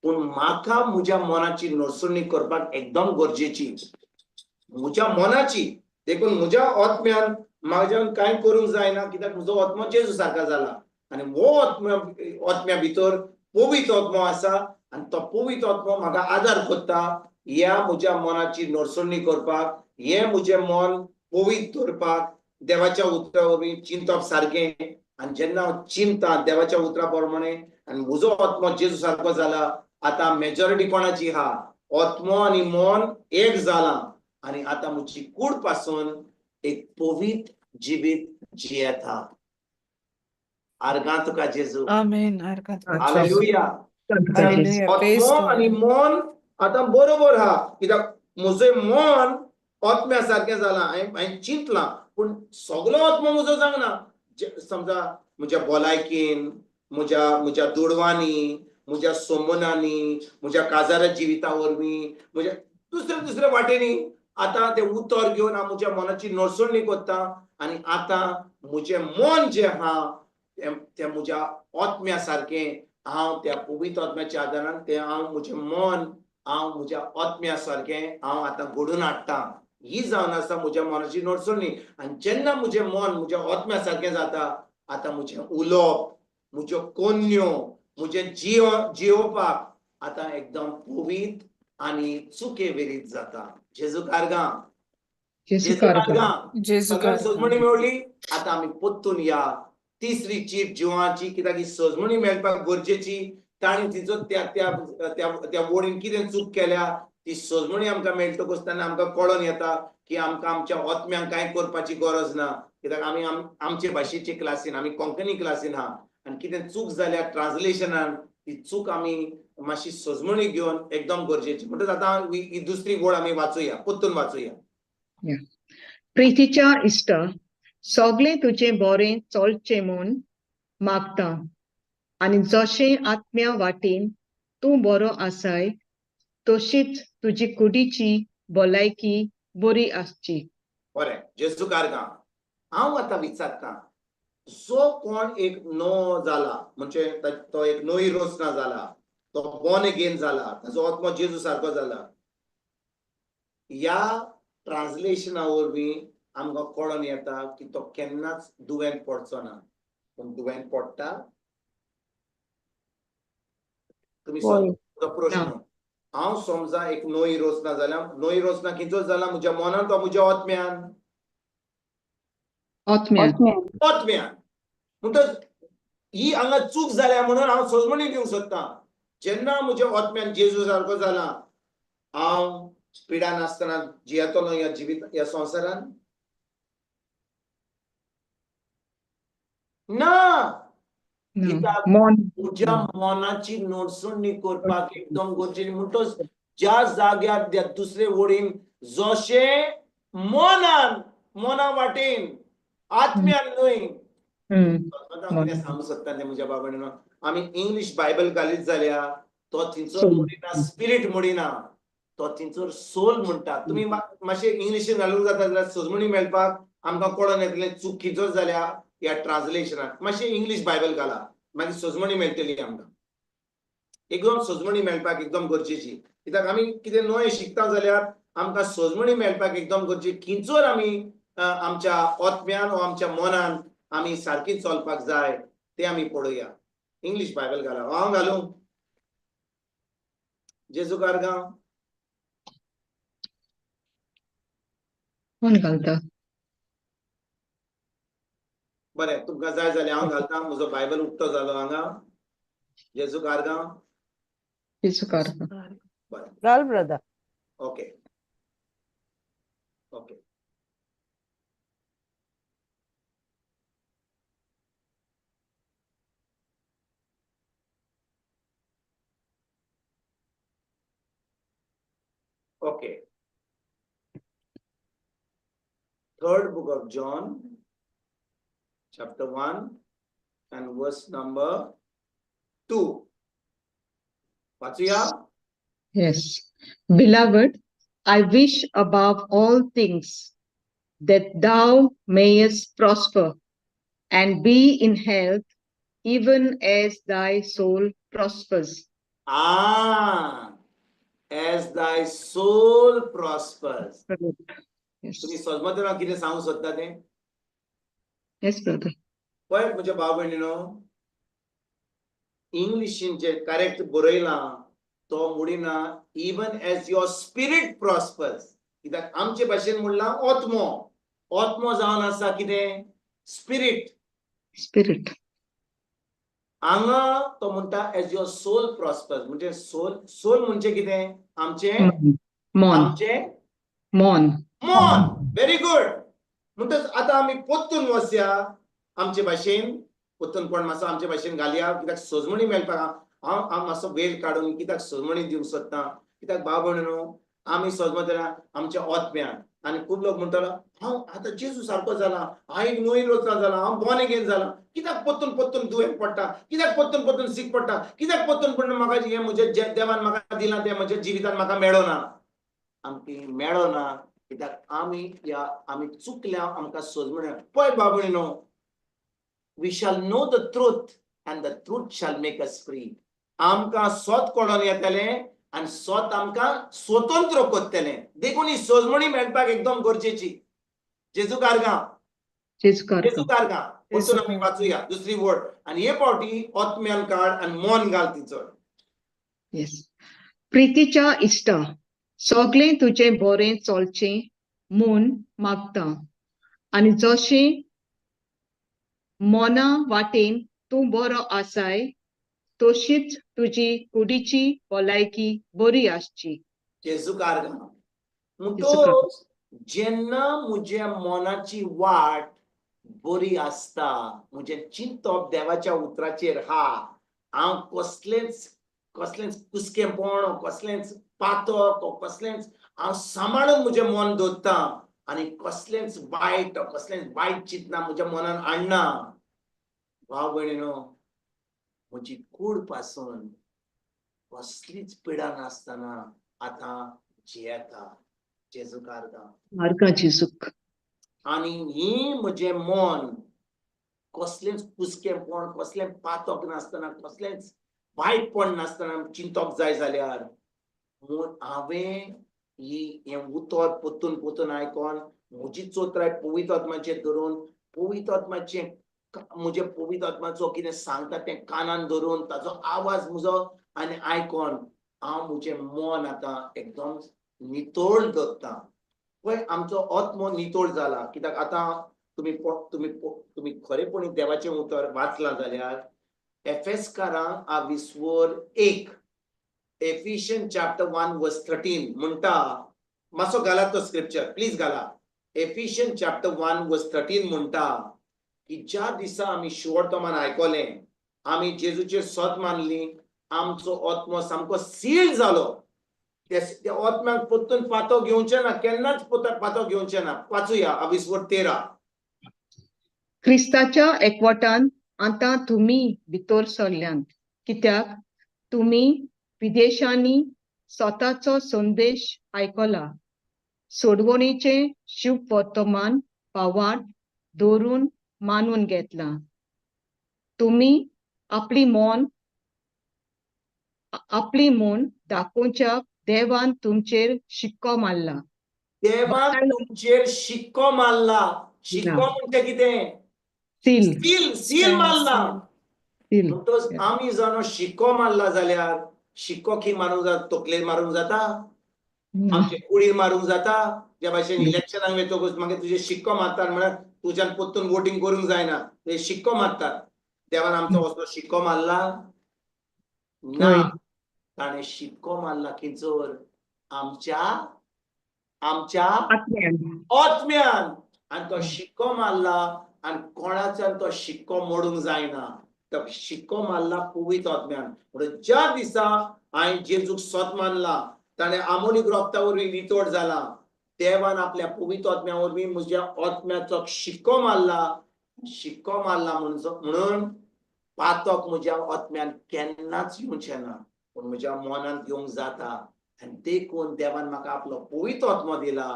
पूण म्हाका म्हज्या मनाची नडसणी करपाक एकदम गरजेची म्हज्या मनाची. देखून म्हज्या आत्म्यान म्हाज्यान कांय करूंक जायना, कित्याक म्हजो आत्मो जेजू सारको जाला आनी हो आत्म्या आत्म्या भितर पवित्र आत्मो आसा आनी तो पवित्र आत्मो म्हाका आदार करता ह्या म्हज्या मनाची नडसणी करपाक, हें म्हजें मन पवित्र दवरपाक देवाच्या उतरा वरवीं चिंतप सारकें. आनी जेन्ना हांव चिंता देवाच्या उतरा प्रमाणे आनी म्हजो आत्मो जेजू सारको जाला, आतां मेजॉरिटी कोणाची आहा? आत्मो आनी मन एक जालां आनी आतां म्हजी कूड पासून एक पवित्र जिवीत जियेता. आर्गां तुका जेजू. आमेन. आर्गां. हालेलुया. Hallelujah. Praise आत्मो God. आनी मन आतां बरोबर आहा, कित्याक म्हजें मन आत्म्या सारकें जालां. हांवें हांवें चिंतलां, पूण सगलो आत्मो म्हजो जावना. समजा म्हज्या भलायकेन, म्हज्या म्हज्या दुडवांनी, म्हज्या सोमनांनी, म्हज्या काजारा जिविता वरवीं, म्हज्या दुसऱ्या दुसऱ्या वाटेनी आतां तें उतर घेवन हांव म्हज्या मनाची नडसणी करता आनी आतां म्हजें मन जें आहा तें तें म्हज्या आत्म्या सारकें. हांव त्या पवित्र आत्म्याच्या आदारान तें हांव म्हजें मन हांव म्हज्या आत्म्या सारकें हांव आतां घडोवन हाडटा. ही जावन आसा म्हज्या मनाची नडसणी. आनी जेन्ना म्हजें मन म्हज्या आत्म्या सारकें जाता, आतां म्हजें उलोवप, म्हज्यो कोन्यो, म्हजें जियोवपाक आतां एकदम पवित्र आनी चुके वेरीत जाता. जेजू कारगां. जेजू जेजू कारगां. कारगां. जेजू सगळ्यांक कारगां. सजमणी मेवली. आतां आमी परतून या तिसरी चीट जिवाची, कित्याक ही सजमणी मेळपाक गरजेची. ताणी तिचो त्या त्या त्या त्या वडीन कितें चूक केल्या ती सजमणी आमकां मेळटकूच तेन्ना आमकां कळोन येता की आमकां आमच्या आत्म्यांक कांय करपाची गरज ना, कित्याक आमी आमचे भाशेचे क्लासीन, आमी कोंकणी क्लासीन आहा आनी कितें चूक जाल्या ट्रान्सलेशनान. ती चूक आमी मातशी सजमणी घेवन एकदम गरजेची. म्हणटच आतां ही दुसरी वळ आमी वाचुया, परतून वाचुया. प्रितीच्या इश्टा, सगळें तुजें बरें चलचें म्हूण मागता आनी जशें आत्म्या वाटेन तूं बरो आसाय तशीच तुजी कुडीची भलायकी बरी आसची. बरें, जेजू कारगां. हांव आतां विचारता, जो कोण एक नवो जाला, म्हणजे तो एक नवी रचना जाला, तो बॉर्न अगेन जाला, ताजो आत्मो जेजू सारको जाला, ह्या ट्रान्सलेशना वरवीं आमकां कळोन येता की तो केन्नाच दुयेंत पडचो ना. पूण दुयेंत पडटा? तुमी प्रश्न. हांव समजा एक नवी रचना जाल्या, नवी रचना कितें जाला म्हज्या मनान तो म्हज्या आत्म्यान? आत्म्यान. आत्म्यान. म्हणटच ही हांगा चूक जाल्या म्हणून हांव सजमणी दिवंक सोदतां. जेन्ना म्हज्या आत्म्यान जेजू सारको जाला, हांव पिडा नासतना जियेतलो ह्या जिवीत ह्या संवसारान ना. कित्याक म्हज्या मनाची नडसणी करपाक एकदम गरजेची. म्हणटच ज्या जाग्यार त्या दुसरे वडीन जशें मनान, मना वाटेन, आत्म्यान न्हय. कितें सांगूंक सोदता तें म्हज्या बाबांनो, आमी इंग्लीश बायबल घालीत जाल्यार तो थंयसर म्हणिना स्पिरीट म्हणिना, तो थंयसर सोल म्हणटा. तुमी मातशें इंग्लिशीन घालूंक जाता जाल्यार सजमणी मेळपाक आमकां कळोन येतलें चूक खंयचो जाल्या ह्या ट्रान्सलेशनाक. मातशें इंग्लीश बायबल घाला, मागीर सजमणी मेळटली आमकां. एकदम सजमणी मेळपाक एकदम गरजेची, कित्याक आमी कितें नवें शिकता जाल्यार आमकां सजमणी मेळपाक एकदम गरजेची. खंयचोर आमी आमच्या आत्म्यान वा आमच्या मनान आमी सारकी चलपाक जाय ते आमी पळोवया. इंग्लीश बायबल घाला, हांव घालूं जेजू कारगांव? कोण घालता? बरें, तुमकां जाय जाल्यार हांव घालता. म्हजो बायबल उक्तो जालो हांगा. जेजू कारगांव, जेजू कारगांव. बरें घाल brother. Okay okay. Okay. Third book of John, chapter 1 and verse number 2. वाचूया? Yes. Beloved, I wish above all things that thou mayest prosper and be in health, even as thy soul prospers. As thy soul prospers. Yes. तुम्ही सजमतना कितें सांगूंक सोदता तें? Yes, brother. पळय म्हज्या भाव भयणीनो, इंग्लिशीन जे करेक्ट बरयलां तो म्हणिना even as your spirit prospers. कित्याक आमचे भाशेन म्हणलां आत्मो, आत्मो जावन आसा कितें? स्पिरीट. स्पिरीट. हांगा तो म्हणटा एज your soul prospers, म्हणजे सोल, सोल म्हणजे कितें? आमचें मन. आमचें मन. मन. Very good. म्हणटच आतां आमी परतून वचया आमचे भाशेन, परतून कोण मातसो आमचे भाशेन घालया, कित्याक सजमणी मेळपाक हांव हांव मातसो वेळ काडून कित्याक सजमणी दिवंक सोदता. कित्याक भाव भयणीनो, आमी सजमतना आमच्या आत्म्यान, आनी खूब लोक म्हणटलो हांव आतां जेजू सारको जाला, हांव एक नवी रचना जाला, हांव बॉर्न अगेन जाला, कित्याक परतून परतून दुयेंत पडटा, कित्याक परतून परतून सीक पडटा, कित्याक परतून परतून म्हाका हें म्हजें देवान म्हाका दिलां तें म्हज्या जिवितान म्हाका मेळना. आमकां मेळना कित्याक आमी ह्या आमी चुकल्या, आमकां सजमण्या. पळय भाव भयणीनो, we shall know the truth and the truth shall make us free. आमकां सोत कळोन येतलें आनी सोत आमकां स्वतंत्र करतलें. देखून ही सजमणी मेळपाक एकदम गरजेची. जेजू कारगांव, जेजू कारगांव, जेजू कारगांव. वचून आमी वाचुया दुसरी वर्ड, आनी हे फावटी आत्म्यान काड आनी मन घाल तिचो. येस. प्रितीच्या इश्टा, सगळें तुजें बरें चलचें म्हूण मागता आनी जशें मना वाटेन तूं बरो आसाय तशीच तुजी कुडीची भलायकी बरी आसची. जेजू कारगांव. म्हणटच जेन्ना म्हज्या मनाची वाट बरी आसता, म्हजें चिंतप देवाच्या उतराचेर हा, हांव कसलेंच कसलेंच कुसकेंपण, कसलेंच पातक, कसलेंच हांव सांबाळून म्हजें मन दवरता आनी कसलेंच वायट, कसलेंच वायट चिंतना म्हज्या मनान हाडना. भाव भयणीनो, म्हजी कूड पासून कसलीच पिडा नासतना आतां जियेता. जेजूक आर्गां. आर्गां जेजूक. आनी ही म्हजें मन कसलेंच कुसकेंपण, कसलें पातक नासतना, कसलेंच वायटपण नासतना चिंतप जाय जाल्यार हांवें ही हें उतर परतून परतून आयकोन म्हजी चोत्राय पवित्र आत्माचेर धरून, पवित्र आत्माचें म्हजे पवित्र आत्माचो कितें सांगता तें कानान धरून, ताचो आवाज म्हजो आनी आयकोन हांव म्हजें मन आतां एकदम नितळ दवरता. पळय, आमचो आत्मो नितळ जाला. कित्याक आतां तुमी तुमी तुमी खरेपणी देवाचें उतर वाचलां जाल्यार एफेसकारांक आ विस्वर 1, Ephesian chapter 1 verse 13 म्हणटा. मातसो घाला तो स्क्रिप्चर, प्लीज घाला. एफिशियन चॅप्टर 1 वर्स 13 म्हणटा की ज्या दिसा आमी शुवर्तमान आयकलें, आमी जेजूचेर सत मानली, आमचो आत्मो सामको सील जालो. त्या आत्म्याक परतून पातो घेवचें ना, केन्नाच पातो घेवचें ना. वाचुया अविस्वर 13. क्रिस्ताच्या एकवटान आतां तुमी भितर सरल्यांत, कित्याक तुमी विदेशांनी स्वताचो संदेश आयकला, सोडवणीचें शुभ वर्तमान पावाट दवरून मानून घेतला. तुमी आपली मन आपली म्हूण दाखोवच्याक देवान तुमचेर शिक्को मारला. देवान तुमचेर शिक्को मारला. शिक्को म्हणजे कितें? सील. सील, सील मारला. सील. म्हणटच आमी जाणो शिक्को मारला जाल्यार शिक्को खी मारूंक जाता? तकलेर मारूंक जाता, आमचे कुडीर मारूंक जाता. ज्या भाशेन इलेक्शनाक वयतकूच मागीर तुजे शिक्को मारतात, म्हळ्यार तुज्यान परतून वोटींग करूंक जायना, ते शिक्को मारतात. देवान आमचो असलो शिक्को मारला ना. ताणें शिक्को मारला की जर आमच्या आमच्या आत्म्यान, आनी तो शिक्को मारला आनी कोणाच्यान तो शिक्को मोडूंक जायना. तो शिक्को मारला पवित्र आत्म्यान. म्हणून ज्या दिसा हांवें जेजूक सत मानला, ताणें आमोलीक रोगता वरवीं नितळ जाला, देवान आपल्या पवित्र आत्म्या वरवीं म्हज्या आत्म्याचो शिक्को मारला. शिक्को मारला म्हणून पातक म्हज्या आत्म्यान केन्नाच येवचें ना, पूण म्हज्या मनांत येवंक जाता. आनी देखून देवान म्हाका आपलो पवित्र आत्मो दिला.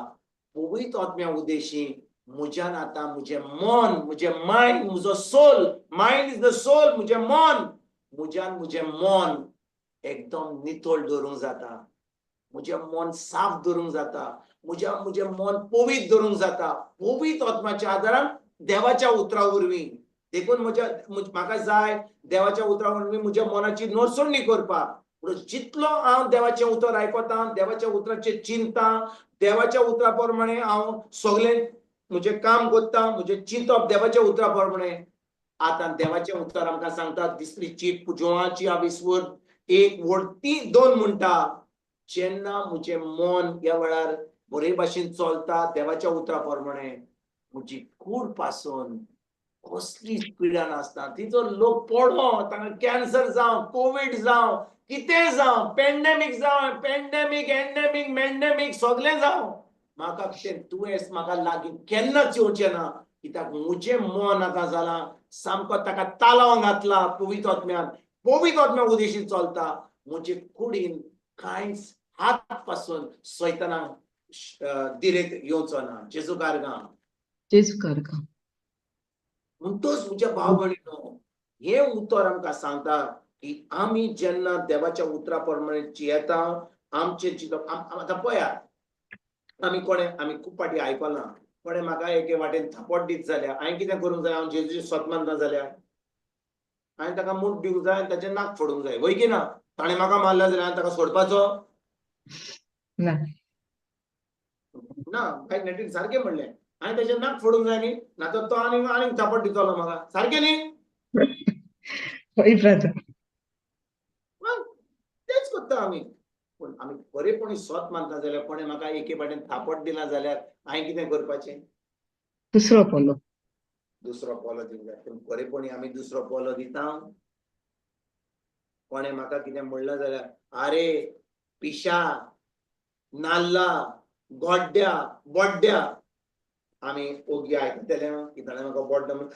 पवित्र आत्म्या उद्देशी म्हज्यान आतां म्हजें मन, म्हजें मायंड, म्हजो soul, mind is the soul, म्हजें मन, म्हज्यान म्हजें मन एकदम नितळ दवरूंक जाता, म्हजें मन साफ दवरूंक जाता, म्हज्या म्हजें मन पवित्र दवरूंक जाता, पवित्र आत्म्याच्या आदारान, देवाच्या उतरा वरवीं. देखून म्हज्या म्हाका जाय देवाच्या उतरा वरवीं म्हज्या मनाची नरसोणी करपाक. पूण जितलो हांव देवाचें उतर आयकता, देवाच्या उतराचेर चिंता, देवाच्या उतरा प्रमाणे हांव सगळें म्हजें काम करता, म्हजें चिंतप देवाच्या उतरा प्रमाणे. आतां देवाचें उतर आमकां सांगता, दुसरी चीट पुजोवाची आविस्वर 1 वड 3-2 म्हणटा, जेन्ना म्हजें मन ह्या वेळार बरे भाशेन चलता देवाच्या उतरा प्रमाणे, म्हजी कूड पासून कसलीच पिडा नासता. तिचो लोक पडो, तांकां कॅन्सर जावं, कोवीड जावं, कितें जावं, पेंडेमीक जावं, पेंडेमीक, एंडेमीक, मेंडेमीक सगळें जावं, म्हाका तें दुयेंस म्हाका लागीं केन्नाच येवचें ना. कित्याक म्हजें मन आतां जालां सामको ताका तालांव घातला पवित्र आत्म्यान, पवित्र आत्म्या उदेशीन चलता. म्हजे कुडीन कांयच हात पासून सैतानाक दिरेक येवचो ना. जेजू आर्गां. जेजू आर्गां. म्हणटच म्हज्या भाव भयणीनो, हें उतर आमकां सांगता की आमी जेन्ना देवाच्या उतरा प्रमाणे जियेता, आमचें जितप. आतां पळयात, आमी कोणें आमी खूब फाटी आयकलां, कोणें म्हाका एके वाटेन थापट दीत जाल्यार हांवें कितें करूंक जाय? हांव जेजूचें सत मानता जाल्यार हांवें ताका मूठ दिवंक जाय आनी ताचें नाक फोडूंक जाय, वय की ना? ताणें म्हाका मारला जाल्यार हांवें ताका सोडपाचो ना. ना. बाय नेटीन सारकें म्हणलें, हांवें ताचें नाक फोडूंक जाय न्ही, ना तर तो आनीक आनीक थापट दितलो म्हाका, सारकें न्ही? हय ब्रदर. तेच करता आमी. पूण आमी खरेपणी सत मानता जाल्यार कोणें म्हाका एके वाटेन थापट दिला जाल्यार हांवें कितें करपाचें? दुसरो पोलो. दुसरो पोलो दिवंक जाय. पूण खरेपणी आमी दुसरो पोलो दिता? कोणें म्हाका कितें म्हणलां जाल्यार आरे पिशा, नाल्ला, गोड्ड्या, बोड्ड्या, आमी ओगी आयकतले की ताणें म्हाका बोड्डो म्हण,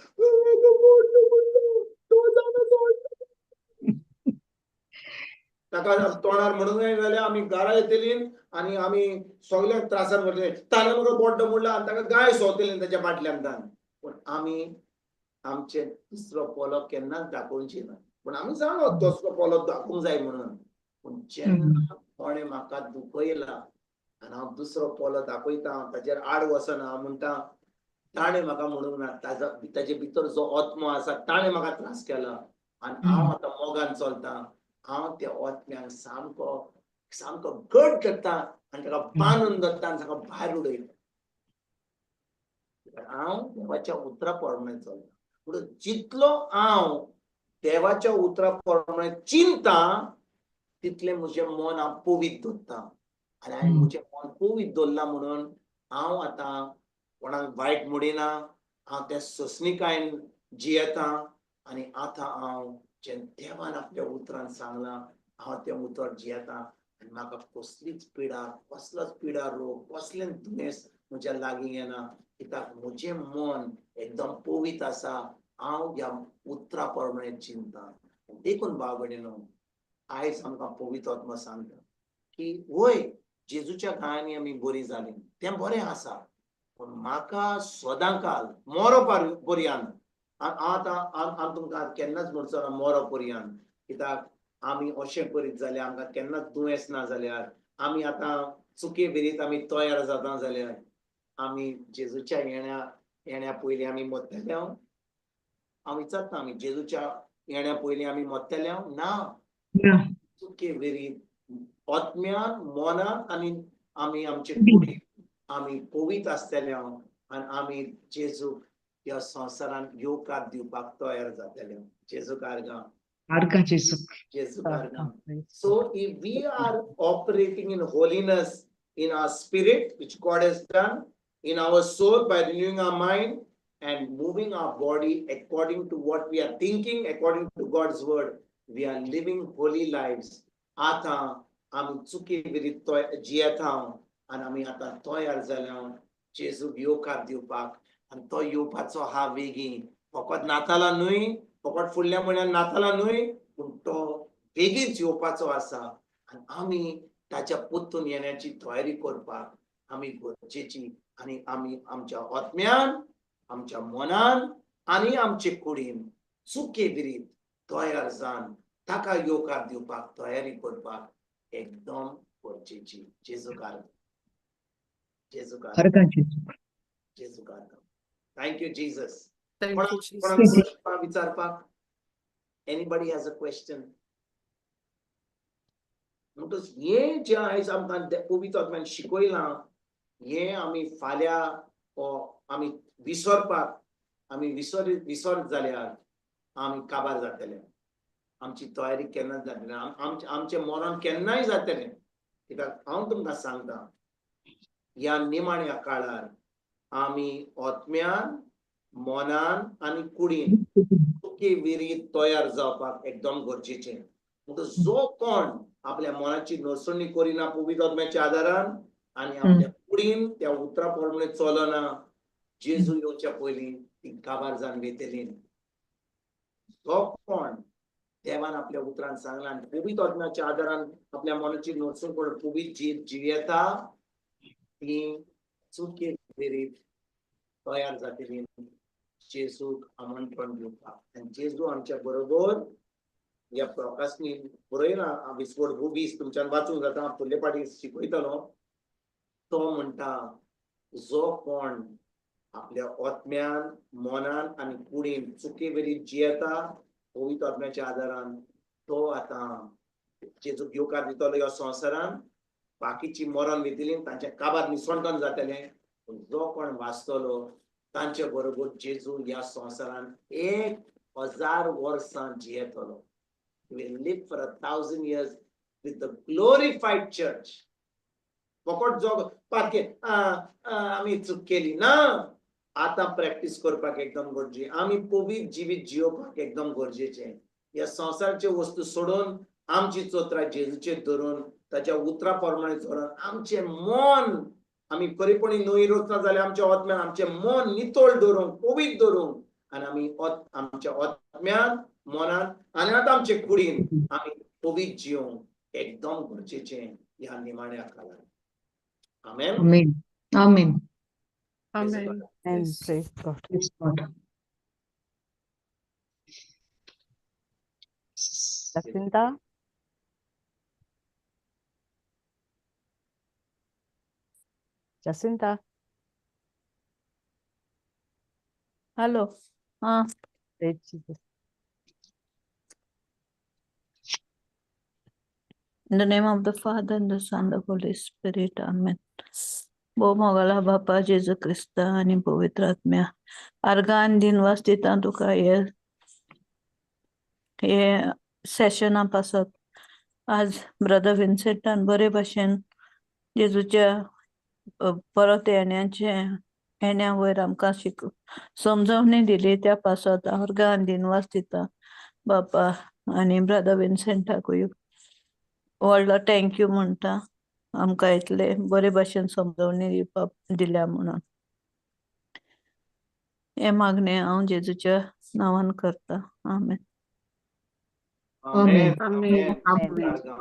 ताका तोंडार म्हणूंक जाय जाल्यार आमी घरा येतली आनी आमी सगल्यांक त्रासान पडटले. ताणें म्हाका बोड्डो म्हणला आनी ताका गाय सोंवतली ताच्या फाटल्यान तान. पूण आमी आमचे दुसरो पोलो केन्नाच दाखोवची ना. पूण आमी जाणो दुसरो पोलो दाखोवंक जाय म्हणून. पूण जेन्ना कोणें म्हाका दुखयला आनी हांव दुसरो पोलो दाखयता, हांव ताचेर आड वचना, हांव म्हणटा ताणें म्हाका म्हणूंक ना, ताजे भितर जो आत्मो आसा ताणें म्हाका त्रास केला आनी हांव आतां मोगान चलता. हांव त्या आत्म्यांक सामको सामको घट करता आनी ताका बांदून दवरता आनी ताका भायर उडयता. हांव देवाच्या उतरा प्रमाणे चलता. म्हणून जितलो हांव देवाच्या उतरा प्रमाणे चिंता तितलें म्हजें मन हांव पवित्र दवरता. आनी हांवें म्हजें मन पवित्र दवरलां म्हणून हांव आतां कोणाक वायट म्हणिना, हांव त्या सोंसणीकायेन जियेता. आनी आतां हांव जें देवान आपल्या उतरान सांगलां हांव तें उतर जियेता. आनी म्हाका कसलीच पिडा, कसलोच पिडा रोग, कसलें दुयेंस म्हज्या लागीं येना, कित्याक म्हजें मन एकदम पवित्र आसा. हांव ह्या उतरा प्रमाणे चिंता. देखून भाव भयणीनो, आयज आमकां पवित्र आत्मा सांगता की वय जेजूच्या काळांनी आमी बरी जाली तें बरें आसा, पूण म्हाका सदां काल मोरो पर्यान, आतां हांव तुमकां केन्नाच म्हणचो ना मोरो पर्यान, कित्याक आमी अशें करीत जाल्यार आमकां केन्नाच दुयेंस ना जाल्यार, आमी आतां चुके बेरीत आमी तयार जाता जाल्यार, आमी जेजूच्या येण्या पयलीं आमी मरतले? हांव विचारता, आमी जेजूच्या येण्या पयलीं आमी मरतले? ना. चुके बेरीत आत्म्यान, मनान आनी आमी आमचे कुडीन आमी पवित्र आसतले आनी आमी जेजूक ह्या संवसारान येवकार दिवपाक तयार जातले. जेजूक आर्गां, जेजूक आर्गां. So if we are operating in holiness in our spirit, which God has done, in our soul by renewing our mind and moving our body according to what we are thinking, according to God's word, we are living holy lives. आतां आमी चुकी विरीत जियेता आनी आमी आतां तयार जाल्या जेजूक येवकार दिवपाक. आनी तो येवपाचो हा वेगीं, फकत नातालां न्हय, फकत फुडल्या म्हयन्यान नातालां न्हय, पूण तो बेगीच येवपाचो आसा. आनी आमी ताच्या परतून येण्याची तयारी करपाक आमी गरजेची. आनी आमी आमच्या आत्म्यान, आमच्या मनान आनी आमचे कुडीन चुके विरीत तयार जावन ताका येवकार दिवपाक तयारी करपाक एकदम गरजेची. जेजूक आर्गां, जेजूक आर्गां, जेजूक आर्गां. Thank you Jesus. कोणाक प्रश्न विचारपाक? Anybody has a question? म्हणटच हें जें आयज आमकां पवित्र आत्म्यान शिकयलां, हें आमी फाल्यां आमी विसरपाक, आमी विसरत जाल्यार आमी काबार जातले. आमची तयारी केन्नाच जातली, आमचें मरण केन्नाय जातलें. कित्याक हांव तुमकां सांगता, ह्या निमाण्या काळार आमी आत्म्यान, मनान आनी कुडीन चुकी विरीत तयार जावपाक एकदम गरजेचें. म्हणटच जो कोण आपल्या मनाची नसणी करिना पवित्र आत्म्याच्या आदारान आनी आपल्या कुडीन त्या उतरा प्रमाणे चलना, जेजू येवच्या पयलीं ती काबार जावन वयतली. जो कोण देवान आपल्या उतरान सांगला आनी पवित्र आत्म्याच्या आदारान आपल्या मनाची नसण करून पवित्र जियेता, ती चुकी विरीत तयार जातली जेजूक आमंत्रण दिवपाक. आनी जेजू आमच्या बरोबर ह्या प्रकाशनी बरयला, विस्फोट 20 तुमच्यान वाचूंक जाता, फुडले पाटी शिकयतलो. तो म्हणटा जो कोण आपल्या आत्म्यान, मनान आनी कुडीन चुके वेरीत जियेता पवित्र आत्म्याच्या आदारान, तो आतां जेजूक येवकार दितलो ह्या संवसारान. बाकीची मरण वयतली, तांच्या काबार निसणटन जातलें. पूण जो कोण वाचतलो तांचे बरोबर जेजू ह्या संवसारान 1000 वर्सां जियेतलो. Will live for 1000 years with the glorified church. फकत जो पारखे आमी चूक केली ना, आतां प्रॅक्टीस करपाक एकदम गरजेचें, आमी पवित्र जिवीत जियोवपाक एकदम गरजेचें. ह्या संवसाराचे वस्तू सोडून आमची चोत्रां जेजूचेर धरून ताच्या उतरा प्रमाणे चलोन आमचें मन आमी खरेपणी न्हय रोचना जाल्यार आमच्या आत्म्यान आमचें मन नितळ दवरूंक, पवित्र दवरूंक आनी आमी आमच्या आत्म्यान, मनान आनी आतां आमचे कुडीन आमी पवित्र जिवंक एकदम गरजेचें ह्या निमाण्या काळार. आमेन. आमेन. आमेन. Amen. And Yes. Praise God. Praise God. Jacinta? Jacinta? Hello. हा. Praise Jesus. In the name of the Father, and the Son, and the Holy Spirit. Amen. भोव मोगाला बापा जेजू क्रिस्ता आनी पवित्र आत्म्या, आर्गान दिनवास दिता तुका हे हे सेशना पासत. आज ब्रदर विन्सेंटान बरे भाशेन जेजूच्या परत येण्याचे येण्या वयर आमकां शिक समजवणी दिली, त्या पासत आर्गान दिनवास दिता बापा. आनी ब्रदर विन्सेंटाकूय व्हडलो thank you म्हणटा, आमकां इतले बरे भाशेन समजवणी दिवपाक दिल्या म्हणून. हें मागणें हांव जेजूच्या नांवान करता. आमेन. आमेन. आमेन. आमेन. Amen.